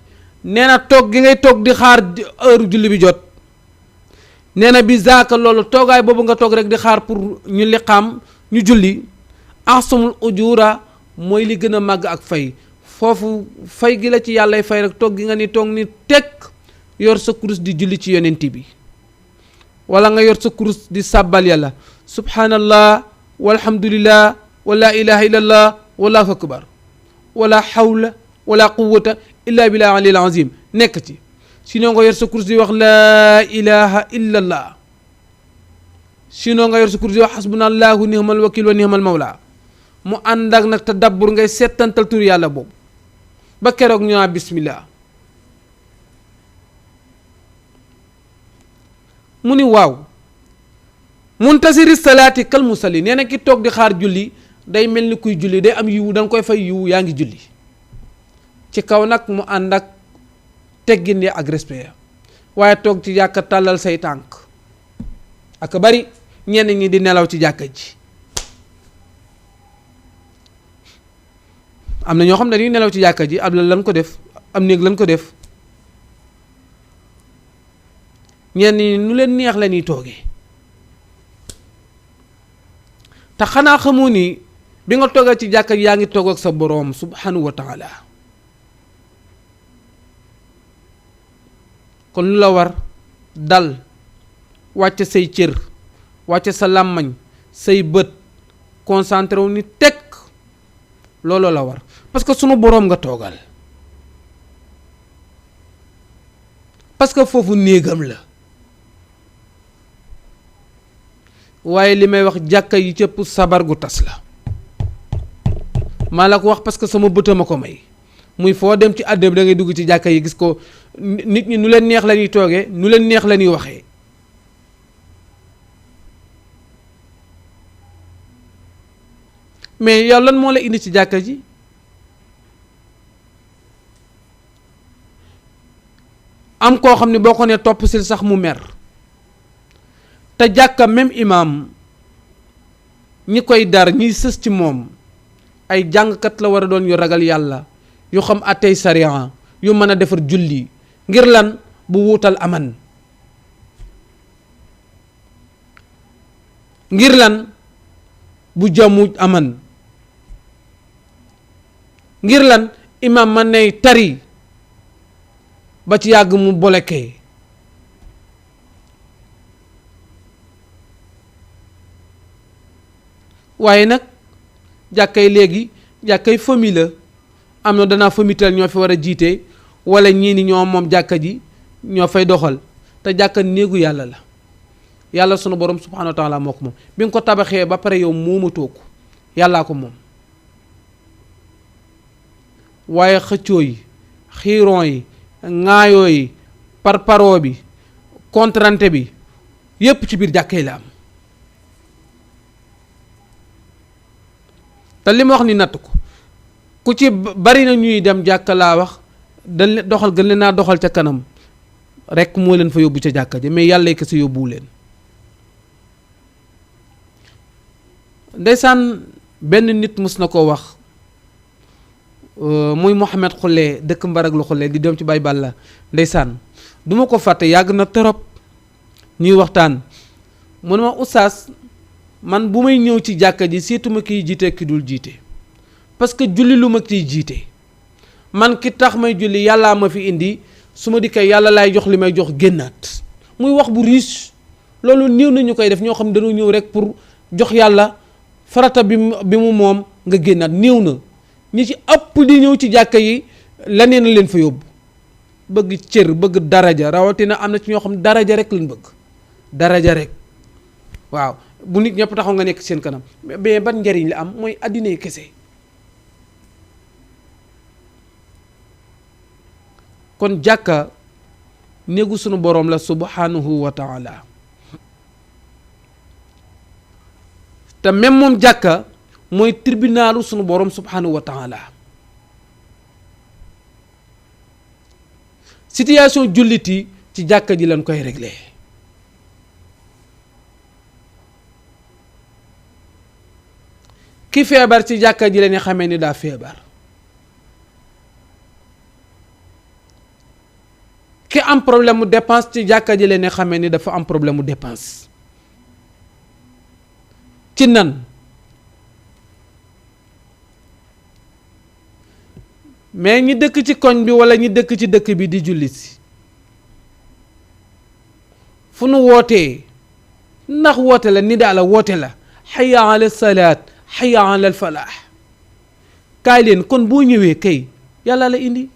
nee na toog gi ngay toog di xaar heure julli bi jot. nee na bi zaaka loolu toogaay boobu nga toog rek di xaar pour ñu liqaam ñu julli ahsumul ujura mooy li gën a màgg ak fay foofu fay gi la ci yàllay fay rek toog gi nga ni toog ni teg yor sa kurus di julli ci yonent bi wala nga yor sa kurus di sàbbal yàlla subhanallah walhamdulillah wala ilaha illallah wallahu akbar wala hawla wala quwwata illa billah alil azim nekk ci sinon nga yor sa kurus di wax laa ilaha illallah sinon nga yor sa kurus di wax hasbunallahu ni'mal wakil wa ni'mal mawla mu ànd ak nag tadabbur ngay settantal tur yàlla boobu ba keroog ñu naa bismillah mu ni waaw muntasiri salaati kal musalli nee na ki toog di xaar julli day mel ni kuy julli day am yiwu da nga koy fay yiwu yaa ngi julli ci kaw nag mu ànd ak teggin ya ak respect ya waaye toog ci jàkka tàllal say tànk ak bari ñenn ñi di nelaw ci jàkka ji am na ñoo xam ne dañuy nelaw ci jàkka ji am la lan ko def am néeg lan ko def ñenn ñi nu leen neex la ñuy toogee te xanaa xamoo ni bi nga toogee ci jàkka ji yaa ngi toog ak sa boroom subhanahu wa taala kon lu la war dal wàcce say cër wàcce sa làmmañ say bët concentré wu ni teg looloo la war parce que sunu boroom nga toogal parce que foofu néegam la waaye li may wax jàkka yi cëpp sabar gu tas la maa la ko wax parce que sama bëtam a ko may muy foo dem ci àddina bi da ngay dugg ci jàkka yi gis ko nit ñi nu leen neex la ñuy toogee nu leen neex la ñuy waxee mais yow lan moo la indi ci jàkka ji am koo xam ne boo ko ne topp sil sax mu mer te jàkka même imam ñi koy dar ñiy sës ci moom ay jàngkat la war a doon yu ragal yàlla yu xam attey sariya yu mën a defar julli ngir lan bu wuutal aman ngir lan bu jamuj aman ngir lan imam man nay tari ba ci yàgg mu bolekee waaye nag jàkkay léegi jàkkay famille la am na danaa famitel ñoo fi war a jiite wala ñii ni ñoo moom jàkka ji ñoo fay doxal te jàkka néegu yàlla la yàlla sunu borom subhanahu wa taala moo ko moom bi nga ko tabaxee ba pare yow moomatoo ko yàllaa ko moom waaye xëccoo yi xiiron yi ŋaayoo yi parparoo bi contrante bi yépp ci biir jàkka yi la am te li ma wax ni natt ko ku ci bari na ñuy dem jàkka laa wax dañ doxal gën leen naa doxal ca kanam rek moo leen fa yóbbu ca jàkka ji mais yàlla kese yóbbuwu leen ndeysaan benn nit mus na ko wax muy Mohamed Xulle dëkk Mbarag lu Xulle di dem ci Baye Balla ndeysaan du ma ko fàtte yàgg na torop ñuy waxtaan mu ne ma oustaz man bu may ñëw ci jàkka ji seetuma kiy jiite ki dul jiite parce que julli lu ma kiy jiite man ki tax may julli yàllaa ma fi indi su ma dikkee yàlla laay jox li may jox génnaat muy wax bu riche loolu néew nañu koy def ñoo xam ne dañoo ñëw rek pour jox yàlla farata bi mu moom nga génnaat néew na ñi ci ëpp di ñëw ci jàkka yi leneen na leen fa yóbbu bëgg cër bëgg daraja rawatina am na ci ñoo xam daraja rek lañ bëgg daraja rek waaw bu nit ñëpp taxaw nga nekk seen kanam mais ban njariñ la am mooy addinay kese kon jàkka néegu sunu boroom la subhanahu wa taala te même moom jàkka mooy tribunalu sunu boroom subhanahu wa taala situation jullit yi ci jàkka ji lañ koy régler ki feebar ci jàkka ji lañu xamee ni daa feebar ki am problème mu dépense ci jàkka ji lañu xamee ni dafa am problème mu dépense ci nan mais ñi dëkk ci koñ bi walla ñi dëkk ci dëkk bi di julli si fu nu wootee ndax woote la ni daala woote la hayya ala salaat hayya ala falaax kaay leen kon boo ñëwee kay yàlla la indi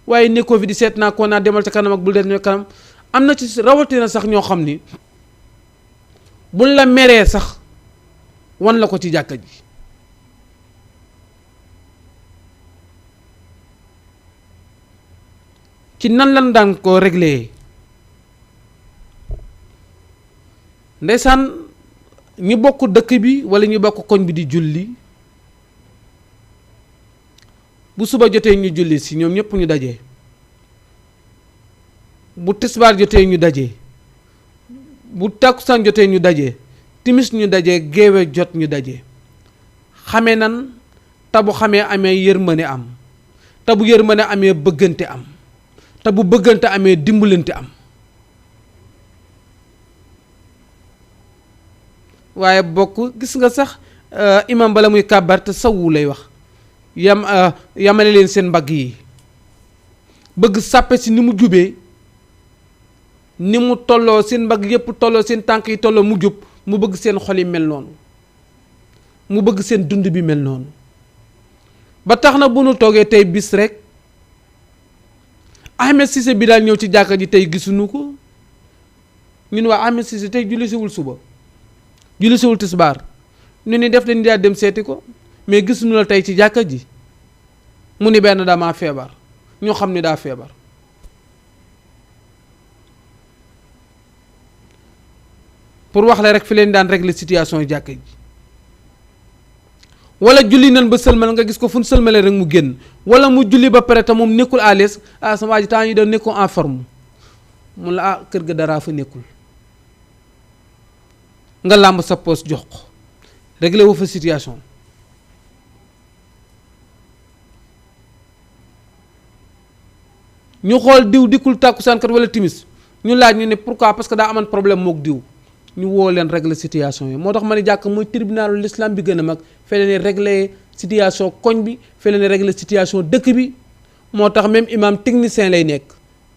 waaye nekkoo fi di seet naa ko naa demal ca kanam ak bul dem kanam. am na ci rawatina sax ñoo xam ni buñ la meree sax wan la ko ci jàkka ji ci nan lan daan ko réglé ndeysaan ñi bokk dëkk bi wala ñi bokk koñ bi di julli bu suba jotee ñu julli si ñoom ñëpp ñu daje. bu tisbaar jotee ñu daje bu takkusaan jotee ñu daje timis ñu daje géewe jot ñu daje xamee nan te bu xamee amee yërmande am te bu yërmande amee bëggante am te bu bëggante amee dimbalante am waaye bokk gis nga sax imam bala muy kàbbar te sawu lay wax yamale leen seen mbagg yi bëgg sàppe si ni mu jubee ni mu tolloo seen mbagg yépp tolloo seen tànk yi tolloo mu jub mu bëgg seen xol yi mel noonu mu bëgg seen dund bi mel noonu ba tax na bu nu toogee tey bis rek Ahmed Cissé bi daal ñëw ci jàkka ji tey gisuñu ko ñun waa Ahmed Cissé tey jullisiwul suba jullisiwul tisbaar ñu ni def dañu daal dem seeti ko mais gisuñu la tey ci jàkka ji mu ni benn damaa feebar ñoo xam ni daa feebar pour wax la rek fi leen daan régler situation yi jàkka ji wala julli nan ba sëlmal nga gis ko fu ñu sëlmalee rek mu génn wala mu julli ba pare te moom nekkul à l'aise sama waa ji temps yi doon nekkul en forme mun la kër ga daraa fa nekkul nga làmb sa poos jox ko régler wu fa situation ñu xool diw dikkul tàkkusaan kat wala timis ñu laaj ñu ne pourquoi parce que daa amoon problème mook diw ñu woo leen régler situation yi moo tax ma ne jàkk mooy tribunalu l'islam bi gën a mag fee leen régler situation koñ bi fee leen régler situation dëkk bi moo tax même imam technicien lay nekk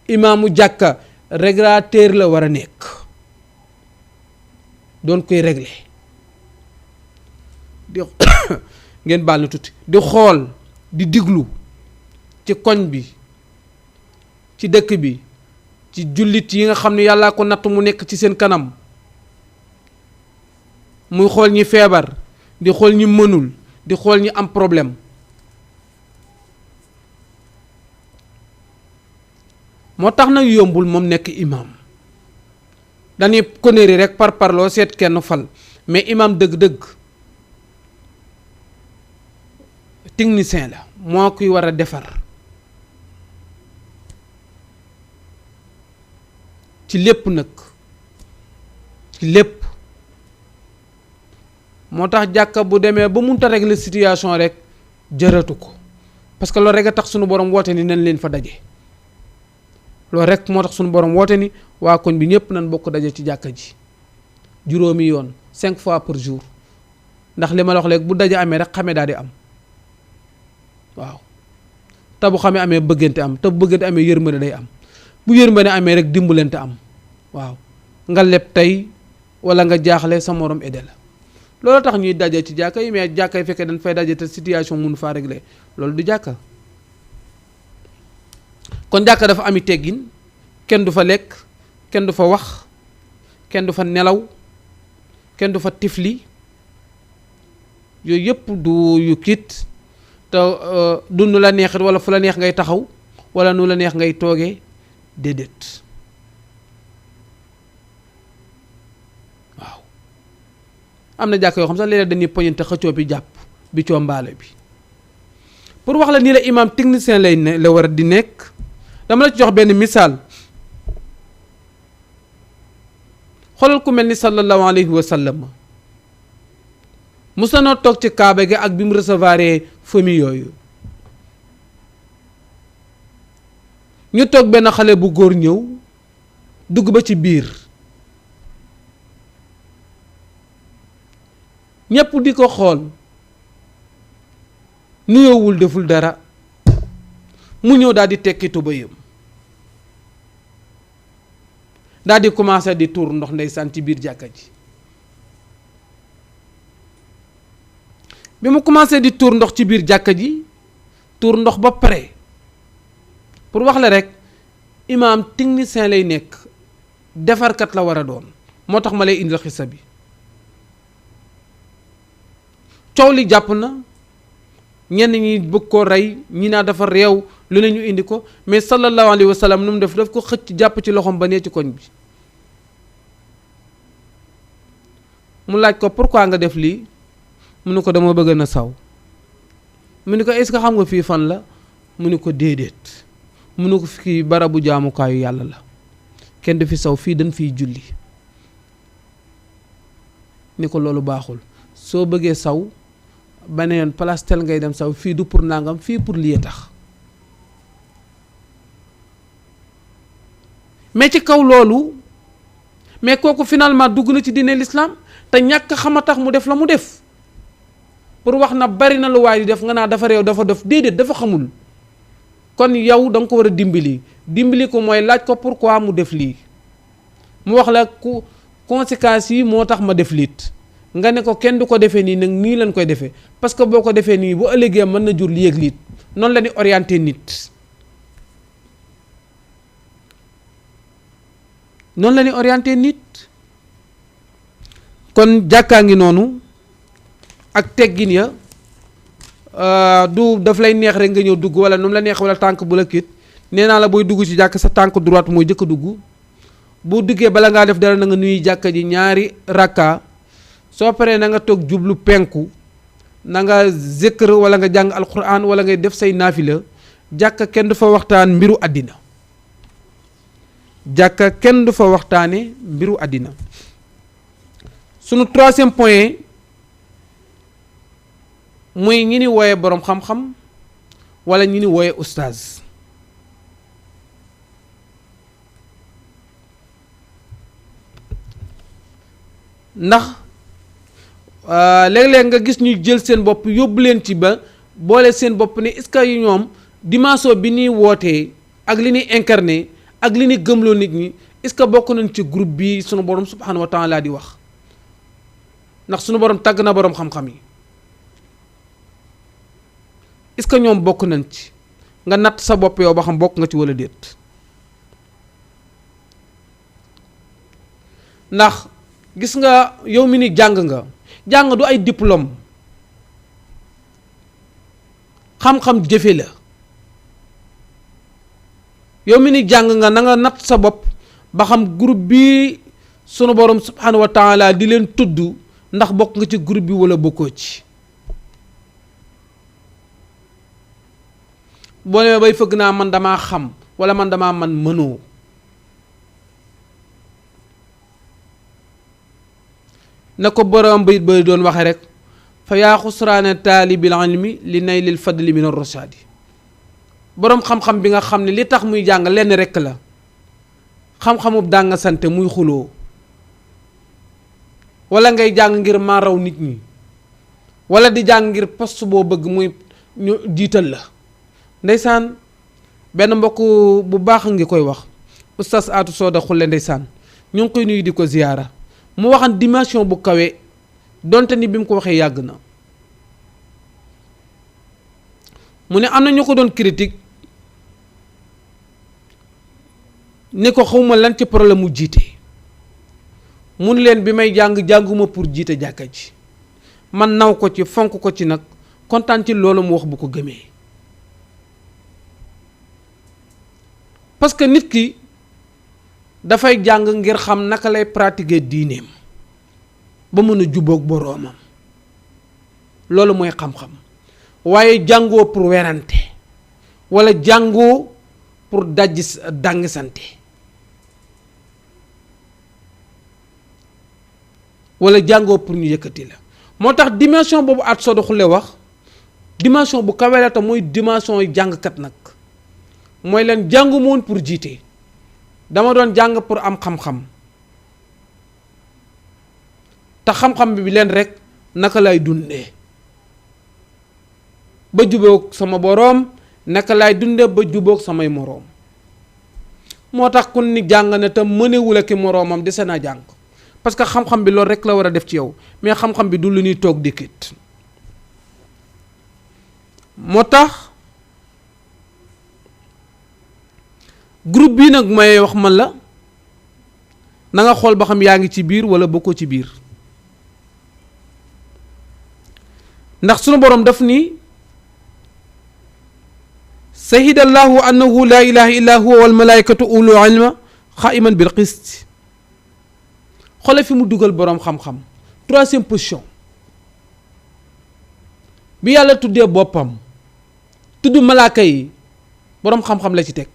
imaamu jàkka régulateur la war a nekk doon koy régler di ngeen baal na tuuti di xool di diglu ci koñ bi ci dëkk bi ci jullit yi nga xam ne yàllaa ko natt mu nekk ci seen kanam muy xool ñi feebar di xool ñi mënul di xool ñi am problème moo tax nag yombul moom nekk imam dañuy konéri rek par parloo seet kenn fal mais imam dëgg-dëgg technicien la moo kuy war a defar ci lépp nag ci lépp moo tax jàkka bu demee ba munta régler situation rek jëratu ko parce que loolu rek a tax sunu borom woote ni nañ leen fa daje loolu rek moo tax sunu borom woote ni waa koñ bi ñëpp nañ bokk daje ci jàkka ji juróomi yoon 5 fois par jour ndax li ma la wax léegi bu daje amee rek xamee daal di am waaw te bu xamee amee bëggante am te bu bëggante amee yërmande day am bu yërmande amee rek dimbalante am waaw nga leb tey wala nga jaaxle sa morom aidé la loolu tax ñuy daje ci jàkka yi mais jàkka yi fekkee dañ fay daje te situation mënu faa régler loolu du jàkka kon jàkka dafa ami teggin kenn du fa lekk kenn du fa wax kenn du fa nelaw kenn du fa tifli yooyu yëpp du yu kit te du nu la neexit wala fu la neex ngay taxaw wala nu la neex ngay toogee déedéet waaw am na jàkk yoo xam sax léeg-léeg dañuy poñante xëccoo bi jàpp bi coo mbaale bi pour wax la nii la imam technicien lay ne la war a di nekk dama la ci jox benn misaal xoolal ku mel ni sallallahu alayhi wa sallam musa noo toog ci kaaba gi ak bi mu recevoir famille yooyu ñu toog benn xale bu góor ñëw dugg ba ci biir ñépp di ko xool nuyoowul deful dara mu ñëw daal di tekki tubayam daal di commencé di tuur ndox ndeysaan ci biir jàkka ji. bi mu commencé di tuur ndox ci biir jàkka ji tuur ndox ba pare pour wax la rek imaam technicien lay nekk defarkat la war a doon moo tax ma lay indil xisa bi. coow li jàpp na ñenn ñi bëgg koo rey ñi naa dafa réew lu ne ñu indi ko mais sallallahu alayhi wa sallam nu mu def daf ko xëcc jàpp ci loxoom ba nee ci koñ bi. mu laaj ko pourquoi nga def lii mu ne ko dama bëgg na saw. mu ne ko est-ce que xam nga fii fan la mu ne ko déedéet mu ne ko fii barabu jaamukaayu yàlla la kenn du fi saw fii dañ fiy julli. ni ko loolu baaxul soo bëggee saw beneen place tel ngay dem saw fii du pour nangam fii pour lii tax. mais ci kaw loolu mais kooku finalement dugg na ci diine l'islam te ñàkk xama tax mu def la mu def pour wax na bari na lu waay di def nga naa dafa réew dafa def déedéet dafa xamul. kon yow da nga ko war a dimbali ko mooy laaj ko pourquoi mu def lii mu wax la ku conséquences yi moo tax ma def liit nga ne ko kenn du ko defee nii nag nii lañ koy defee parce que boo ko defee nii bu ëllëgee mën na jur lii ak liit noonu la ni orienté nit. noonu la ni orienté nit kon jàkkaa ngi noonu ak teggin ya du daf lay neex rek nga ñëw dugg wala nu mu la neex wala tànk bu la kit nee naa la booy dugg ci jàkk sa tànk droite mooy jëkk a dugg boo duggee bala ngaa def dara na nga nuyu jàkka ji ñaari rakka soo paree na nga toog jublu penku na nga zikr wala nga jàng alquran wala ngay def say naafila jàkka kenn du fa waxtaan mbiru àddina jàkka kenn du fa waxtaane mbiru àddina. sunu troisième point muy ñi ni wooye boroom xam-xam wala ñi ni wooye ustaaz. ndax léeg-léeg nga gis ñuy jël seen bopp yóbbu leen ci ba boole seen bopp ne est-ce que yu ñoom dimension bi ñuy wootee ak li ñuy incarné ak li ñuy gëmloo nit ñi est-ce que bokk nañ ci groupe bi sunu borom subhanahu wa taala di wax ndax sunu borom tàgg na borom xam-xam yi est-ce que ñoom bokk nañ ci nga natt sa bopp yow ba xam bokk nga ci wala déet. ndax gis nga yow mi ni jàng du ay diplôme xam-xam jëfe la yow mi ni jàng nga na nga natt sa bopp ba xam groupe bi sunu borom subhanahu wa taala di leen tudd ndax bokk nga ci groupe bi wala bokkoo ci. boo demee bay fëgg naa man damaa xam wala man damaa man mënoo na ko borom bayit bay doon waxe rek fa yaa xusraana taalibil ilmi li naylil fadli min ar-rasadi. boroom xam-xam bi nga xam ne li tax muy jàng lenn rekk la xam-xamub dàng sante muy xuloo wala ngay jàng ngir maa raw nit ñi wala di jàng ngir poste boo bëgg muy ñu jiital la. ndeysaan benn mbokk bu baax ngi koy wax oustaz Atou Soda Xulle ndeysaan ñu ngi koy nuyu di ko ziyaara mu waxan dimension bu kawe donte ni bi mu ko waxee yàgg na mu ne am na ñu ko doon critique ni ko xawma lan ci problème mu jiite mun leen bi may jànguma pour jiite jàkka ji man naw ko ci fonk ko ci nag kontaan ci loolu mu wax bu ko gëmee parce que nit ki dafay jàng ngir xam naka lay pratiquer diineem ba mën a jubóog boroomam loolu mooy xam-xam waaye jàngoo pour werante walla jàngoo pour dàngi sante walla jàngoo pour ñu yëkkati la. moo tax dimension boobu Atou Soda Xulle wax dimension bu kawe la te mooy dimension yu jàngkat nag mooy leen jàngu moon pour jiite dama doon jàng pour am xam-xam te xam-xam bi leen rek naka lay dundee ba jubóog sama boroom naka lay dundee ba jubóog samay moroom moo tax kun ni jàng na te mënewul ak moroomam dese naa jàng parce que xam-xam bi loolu rek la war a def ci yow mais xam-xam bi du lu ñuy toog dikkit moo tax groupe bii nag may wax man la na nga xool ba xam yaa ngi ci biir wala bokkoo ci biir ndax sunu boroom daf ni shahida allahu annahu la ilaha illa huwa wal malaikatu ulul ilma qaiman bil qist xoole fi mu dugal boroom xam-xam troisième position bi yàlla tuddee boppam tudd malaaka yi boroom xam-xam la ci teg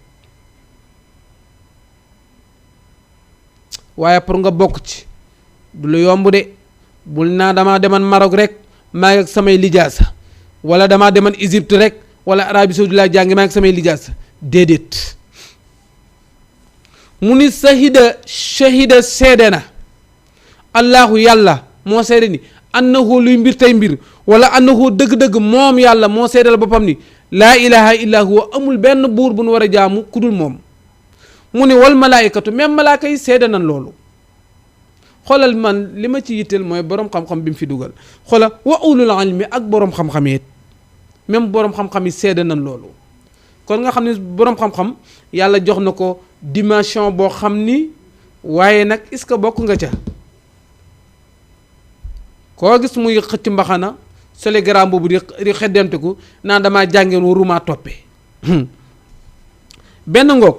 waaye pour nga bokk ci du lu yomb de bul naa damaa deman Maroc rek maa ngi ak samay lijaasa wala damaa deman Égypte rek wala Arabie Saoudite laa jàngi maa ngi ak samay lijaasa déedéet mu ni shahida seede na allahu yàlla moo seede ni annahu luy mbir tey mbir wala annahu dëgg-dëgg moom yàlla moo seedal boppam ni laa ilaha illa huwa amul benn buur bu nu war a jaamu ku dul moom mu ni wal malaayikatu même malaaka yi seede nañ loolu xoolal man li ma ci yitteel mooy boroom xam-xam bi mu fi dugal xoolal wa ulul ilmi ak boroom xam-xam yi même boroom xam-xam yi seede nañ loolu kon nga xam ne boroom xam-xam yàlla jox na ko dimension boo xam ni waaye nag est-ce que bokk nga ca koo gis muy xëcc mbaxana solegram boobu di xeddanteku naan damaa jàngeen waruma toppee benn ngoog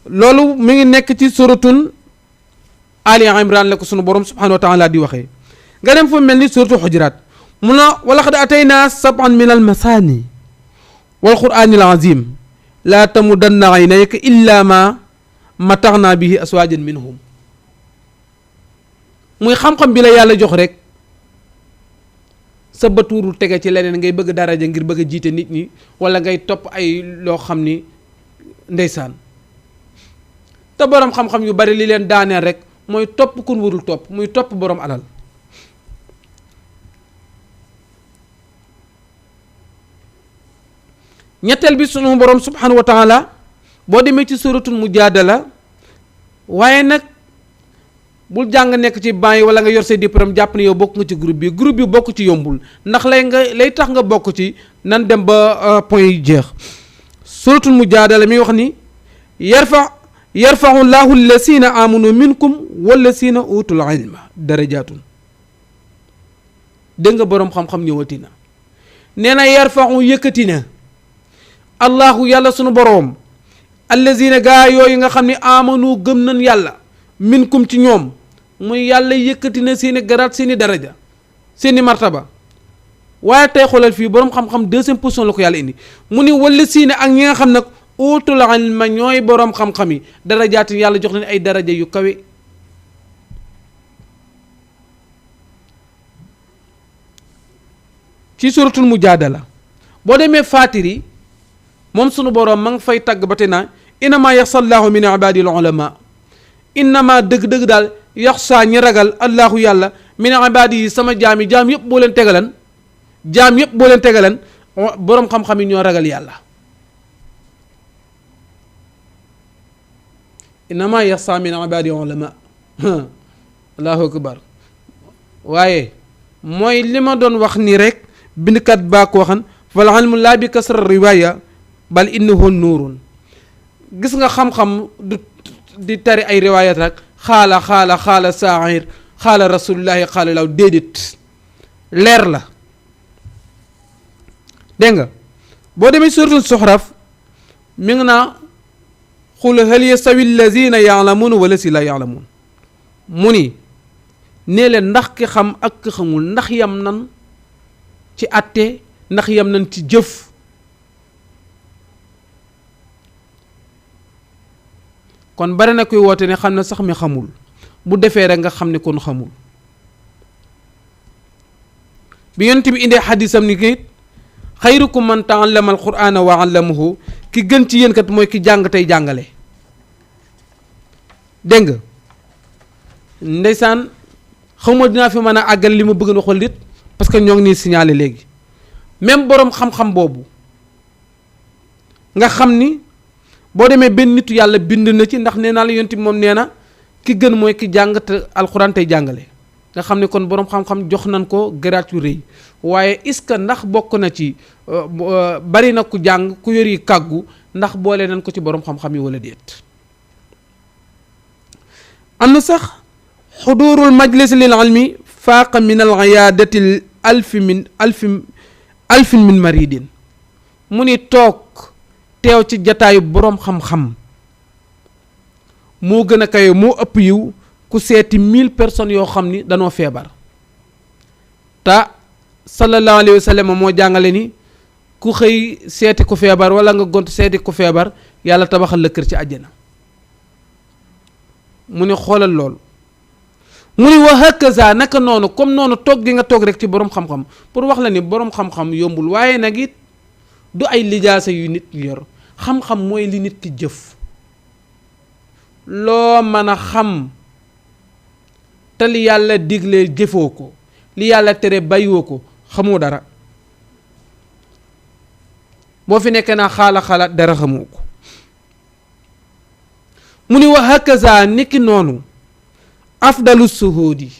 loolu mi ngi nekk ci suratul Ali Imran la ko sunu borom subhanahu wa taala di waxee nga dem fa mel ni suratul Hujurat mun na wa laqad ataynaa sab'an min al masaani wal qur'aanil aziim laa tamudanna aynayka illa ma mataxnaa bihi aswaajan minhum muy xam-xam bi la yàlla jox rek sa batuuru tege ci leneen ngay bëgg daraja ngir bëgg a jiite nit ñi wala ngay topp ay loo xam ni ndeysaan te boroom xam-xam yu bari li leen daaneel rek mooy topp kun warul topp muy topp boroom alal ñetteel bi sunu boroom subhanahu wa taala boo demee ci suratul mujaadala waaye nag bul jàng nekk ci banc yi wala nga yor say diplôme jàpp ne yow bokk nga ci groupe bi bokk ci yombul ndax lay tax nga bokk ci nan dem ba point yi jeex suratul mujaadala mi wax ni yarfa'u llahu allasina amanu minkum wallasina utul ilma darajatun dégg nga boroom xam-xam ñëwati na nee na yarfa'u yëkkati na allahu yàlla sunu boroom allazina gaa yooyu nga xam ne amanu gëm nañ yàlla minkum ci ñoom muy yàlla yëkkati na seeni garaat seeni daraja seeni martaba waaye tey xoolal fii boroom xam-xam deuxième position la ko yàlla indi mu ni wala siine ak ñi nga xam nag utul ilma ñooy boroom xam-xam yi darajaat yàlla jox leen ay daraja yu kawe ci suratul mujaadala boo demee faatiri moom sunu boroom ma ngi fay tàgg ba te naa innama yaxsallaahu min ibadil ulama innama dëgg-dëgg daal yaxsaa ñi ragal allahu yàlla min ibadi yi sama jaam yëpp boo leen tegalan boroom xam-xam yi ñoo ragal yàlla innama yaxsaa min ibadi ulama allahu akbar waaye mooy li ma doon wax ni rek bindkat baa ko waxan fal ilmu laa bi kasra riwaya bal innahu nuurun gis nga xam-xam du di tari ay riwaayat rek xaala saahir xaala rasulullahi xaala law déedéet leer la dégg nga boo demee suratul Zuxruf mi ngi naa xul hal yastawi allazina yaalamuun wala si la yaalamuun mu ni nee leen ndax ki xam ak ki xamul ndax yam nan ci àtte ndax yam nan ci jëf kon bari na kuy woote ne xam na sax mi xamul bu defee rek nga xam ne kon xamul bi yonent bi indee xadisam ni kayit xayrukum man taallama alqur'ana wa allamahu ki gën ci yéen kat mooy ki jàng tey jàngale dégg nga ndeysaan xawma dinaa fi mën a àggal li ma bëgg na xool dit parce que ñoo ngi nii signalé léegi même boroom xam-xam boobu nga xam ni boo demee benn nitu yàlla bind na ci, ndax nee naa la yonent bi moom nee na ki gën mooy ki jàng te alxuraan tey jàngale. nga xam ne kon boroom xam-xam jox nañ ko garaat yu rëy. waaye est-ce que ndax bokk na ci bari na ku jàng ku yor yi kàggu ndax boole nañ ko ci boroom xam-xam yi wala déet. am na sax xudurul majlis lil ilmi faaqa min al iyaadati alfin min maridin. mu ni toog teew ci jataayu boroom xam-xam moo gën a kawe moo ëpp yiw ku seeti 1000 personnes yoo xam ni danoo feebar. te sallallahu alayhi wa sallam moo jàngale ni ku xëy seeti ku feebar wala nga gont seeti ku feebar yàlla tabaxal la kër ci àjjana. mu ni xoolal loolu. mu ni wa hakaza naka noonu comme noonu toog gi nga toog rek ci boroom xam-xam pour wax la ni boroom xam-xam yombul. waaye nag it du ay lijaasa yu nit yor, xam-xam mooy li nit ki jëf. loo mën a xam te li yàlla digle jëfoo ko, li yàlla tere bàyyiwoo ko, xamoo dara. boo fi nekkee naa xaala dara xamoo ko. mu ni wa hakaza niki noonu afdalu suhuudi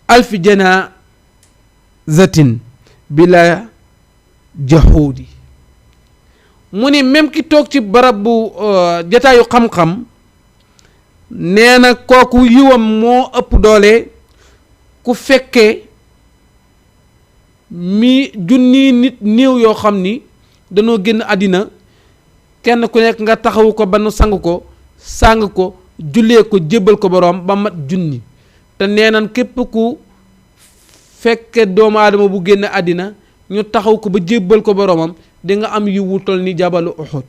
alfi janaazatin bila jahuudi. mu ni même ki toog ci barab bu jataayu xam-xam nee na kooku yiwam moo ëpp doole ku fekkee junni nit néew yoo xam ni danoo génn àddina, kenn ku nekk nga taxawu ko ba nu sang ko jullee ko jébbal ko boroom ba mat junni. te nee nan képp ku fekke doomu aadama bu génn àddina ñu taxaw ko ba jébbal ko boroomam di nga am yiwu tol ni jabalu Uhud.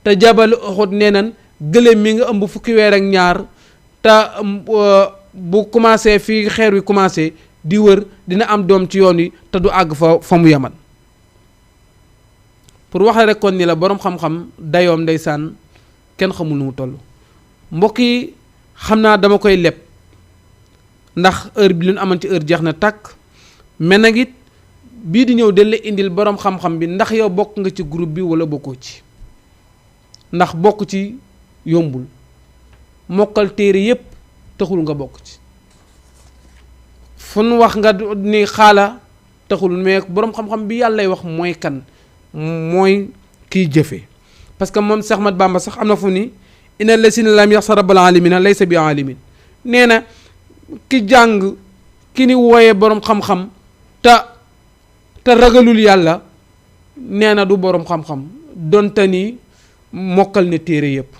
te jabalu Uhud nee nan gëléem mi nga ëmb fukki weer ak ñaar te bu commencé fii xeer wi commencé di wër dina am doom ci yoon wi te du àgg fa mu yaman. pour wax rek kon ni la boroom xam-xam dayoom ndeysaan kenn xamul nu mu toll. mbokk yi xam naa dama koy leb ndax heure bi lu ñu amoon ci heure jeex na tàkk. mais nag it bii di ñëw del la indil boroom xam-xam bi ndax yow bokk nga ci groupe bi wala bokkoo ci. ndax bokk ci yombul, mokkal téere yépp taxul nga bokk ci. fu nu wax nga ni xaala taxul, mais boroom xam-xam bi yàlla lay wax mooy kan, mooy kiy jëfe. parce que moom Seex Ahmad Bamba sax am na fu ni inna lasina lam yaxsa rabbal alamina laysa bi alimin. nee na ki jàng ki ni wooyee boroom xam-xam te ragalul yàlla nee na du boroom xam-xam donte ni mokkal ne téere yëpp.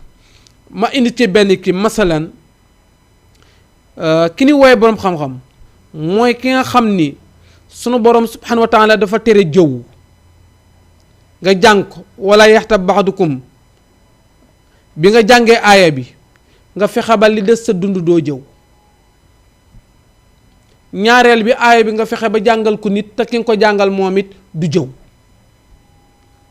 ma indi ci benn ki masalan ki ni wooyee boroom xam-xam mooy ki nga xam ni sunu boroom subhanahu wa taala dafa tere jëw. nga jàng ko wala yaxtab baxdukum bi nga jàngee aaya bi nga fexe ba li des sa dund doo jëw. ñaareel bi aaya bi nga fexe ba jàngal ko nit te ki nga ko jàngal moom it du jëw.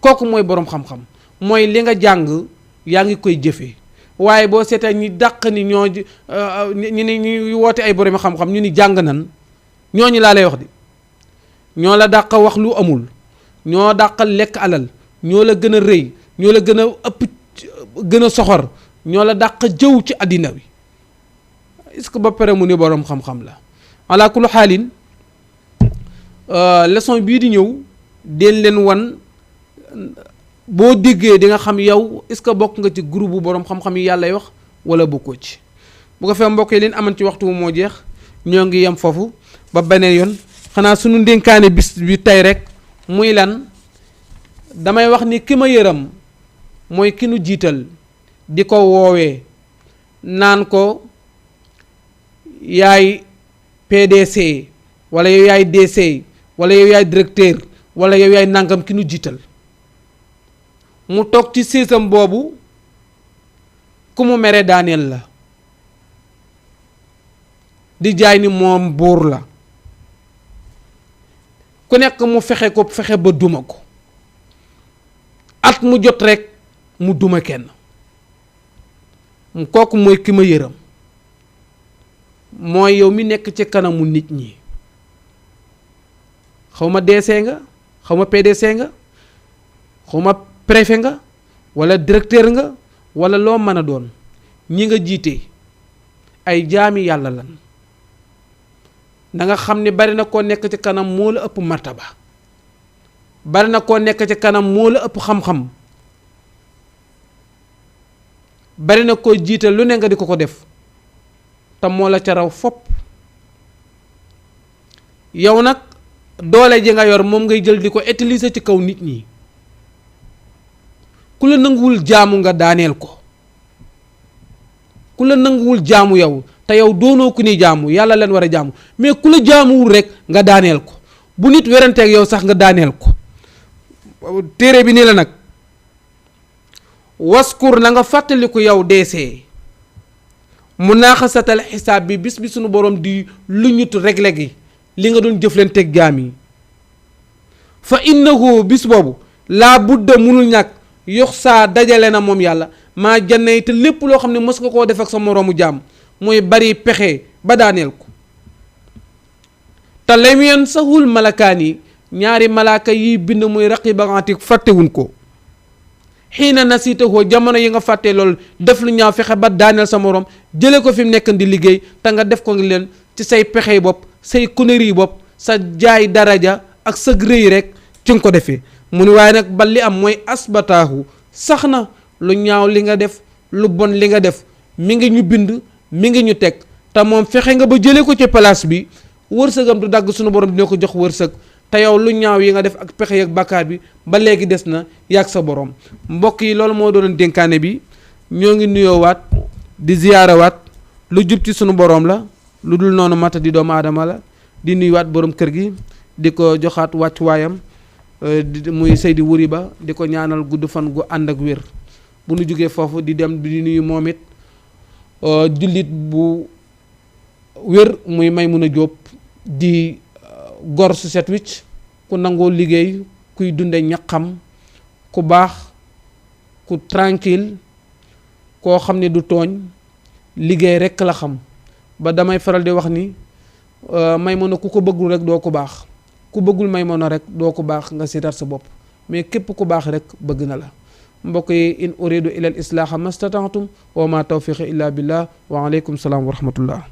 kooku mooy boroom xam-xam, mooy li nga jàng yaa ngi koy jëfee. waaye boo seetee ñi dàq ni ñi woote ay boroom xam-xam ñu ni jàng nan, ñooñu laa lay wax di ñoo la dàq wax lu amul, ñoo dàqal lekk alal, ñoo la gën a rëy, ñoo la gën a ëpp gën a soxor, ñoo la dàq jëw ci àddina bi. est-ce que ba pare mu ni boroom xam-xam la. ala kullu xaalin leçon bii di ñëw den leen wan boo déggee di nga xam yow est-ce que bokk nga ci groupe bu boroom xam-xam yi yàllay wax wala bokkoo ci. bu ko fee mbokk yi leen aman ci waxtu moo jeex, ñoo ngi yem foofu ba beneen yoon. xanaa sunu ndénkaane bis bi tey rek muy lan, damay wax ni ki ma yërëm mooy ki nu jiital di ko woowee naan ko yaay PDC wala yow yaay DC wala yow yaay directeur wala yow yaay nangam, ki nu jiital mu toog ci séesam boobu ku mu mere daaneel la di jaay ni moom buur la. ku nekk mu fexe ba duma ko, at mu jot rek mu duma kenn. kooku mooy ki ma yërëm, mooy yow mi nekk ci kanamu nit ñi. xaw ma DC nga, xaw ma PDC nga, xaw ma préfet nga wala directeur nga wala loo mën a doon, ñi nga jiite ay jaami yàlla lan. na nga xam ne bari na koo nekk ci kanam moo la ëpp martaba, bari na koo nekk ci kanam moo la ëpp xam-xam, bari na koo jiite lu ne nga di ko def te moo la ca raw fopp. yow nag doole ji nga yor moom ngay jël di ko utiliser ci kaw nit ñi. ku la nanguwul jaamu nga daaneel ko, ku la nanguwul jaamu yow te yow doonoo ku ni jaamu, yàlla leen war a jaamu, mais ku la jaamuwul rek nga daaneel ko. bu nit weranteeg yow sax nga daaneel ko. téere bi nii la nag, waskur na nga fàttaliku yow deesee munaaxasatal xisaab bi, bis bi sunu borom di lu ñutu regle gi li nga doon jëflanteeg jaam yi. fa innahu bis boobu laa budda munul ñàkk yox saa dajale na moom yàlla maa jannay te lépp loo xam ne mës nga koo def ak sa moroomu jaam mooy bari pexe ba daaneel ko. te lam yansahul malakaan yi, ñaari malaaka yi bind muy raqib ak atiid fàttewuñ ko. xiina nasiitahoo, jamono yi nga fàttee loolu def lu ñaaw fexe ba daaneel sa moroom, jële ko fi mu nekk di liggéey te nga def ko ngi leen ci say pexey bopp, say conneries bopp, sa jaay daraja ak sa rëy rek ci nga ko defee. mu ni waaye nag ba li am mooy asbataahu, sax na lu ñaaw li nga def, lu bon li nga def mi ngi ñu bind, mi ngi ñu teg, te moom fexe nga ba jële ko ci place bi. wërsëgam du dagg sunu borom dina ko jox wërsëg, te yow lu ñaaw yi nga def ak pexe ak bàkkaar bi ba léegi des na yàgg sa borom. mbokk yi loolu moo doon dénkaane bi. ñoo ngi nuyoowaat di ziyaarawaat, lu jub ci sunu borom la, lu dul noonu mata di doomu aadama la. di nuyuwaat borom kër gi di ko joxaat wàccuwaayam, muy Seydi Wuri Ba, di ko ñaanal gudd fan gu ànd ak wér. bu nu jógee foofu di dem di nuyu moom it jullit bu wér muy Maymuna Jóob, di gor su set wicc, ku nangoo liggéey, kuy dunde ñaqam, ku baax, ku tranquille, koo xam ne du tooñ, liggéey rekk la xam. ba damay faral di wax ni Maymuna ku ko bëggul rek doo ko baax, ku bëggul Maymuna rek doo ko baax, nga seetaat sa bopp. mais képp ku baax rek bëgg na la. mbokk yi, in uridu ila al islaaha mastata'tum wa ma tawfiqi illa billah wa aleykum salaam wa rahmatullah.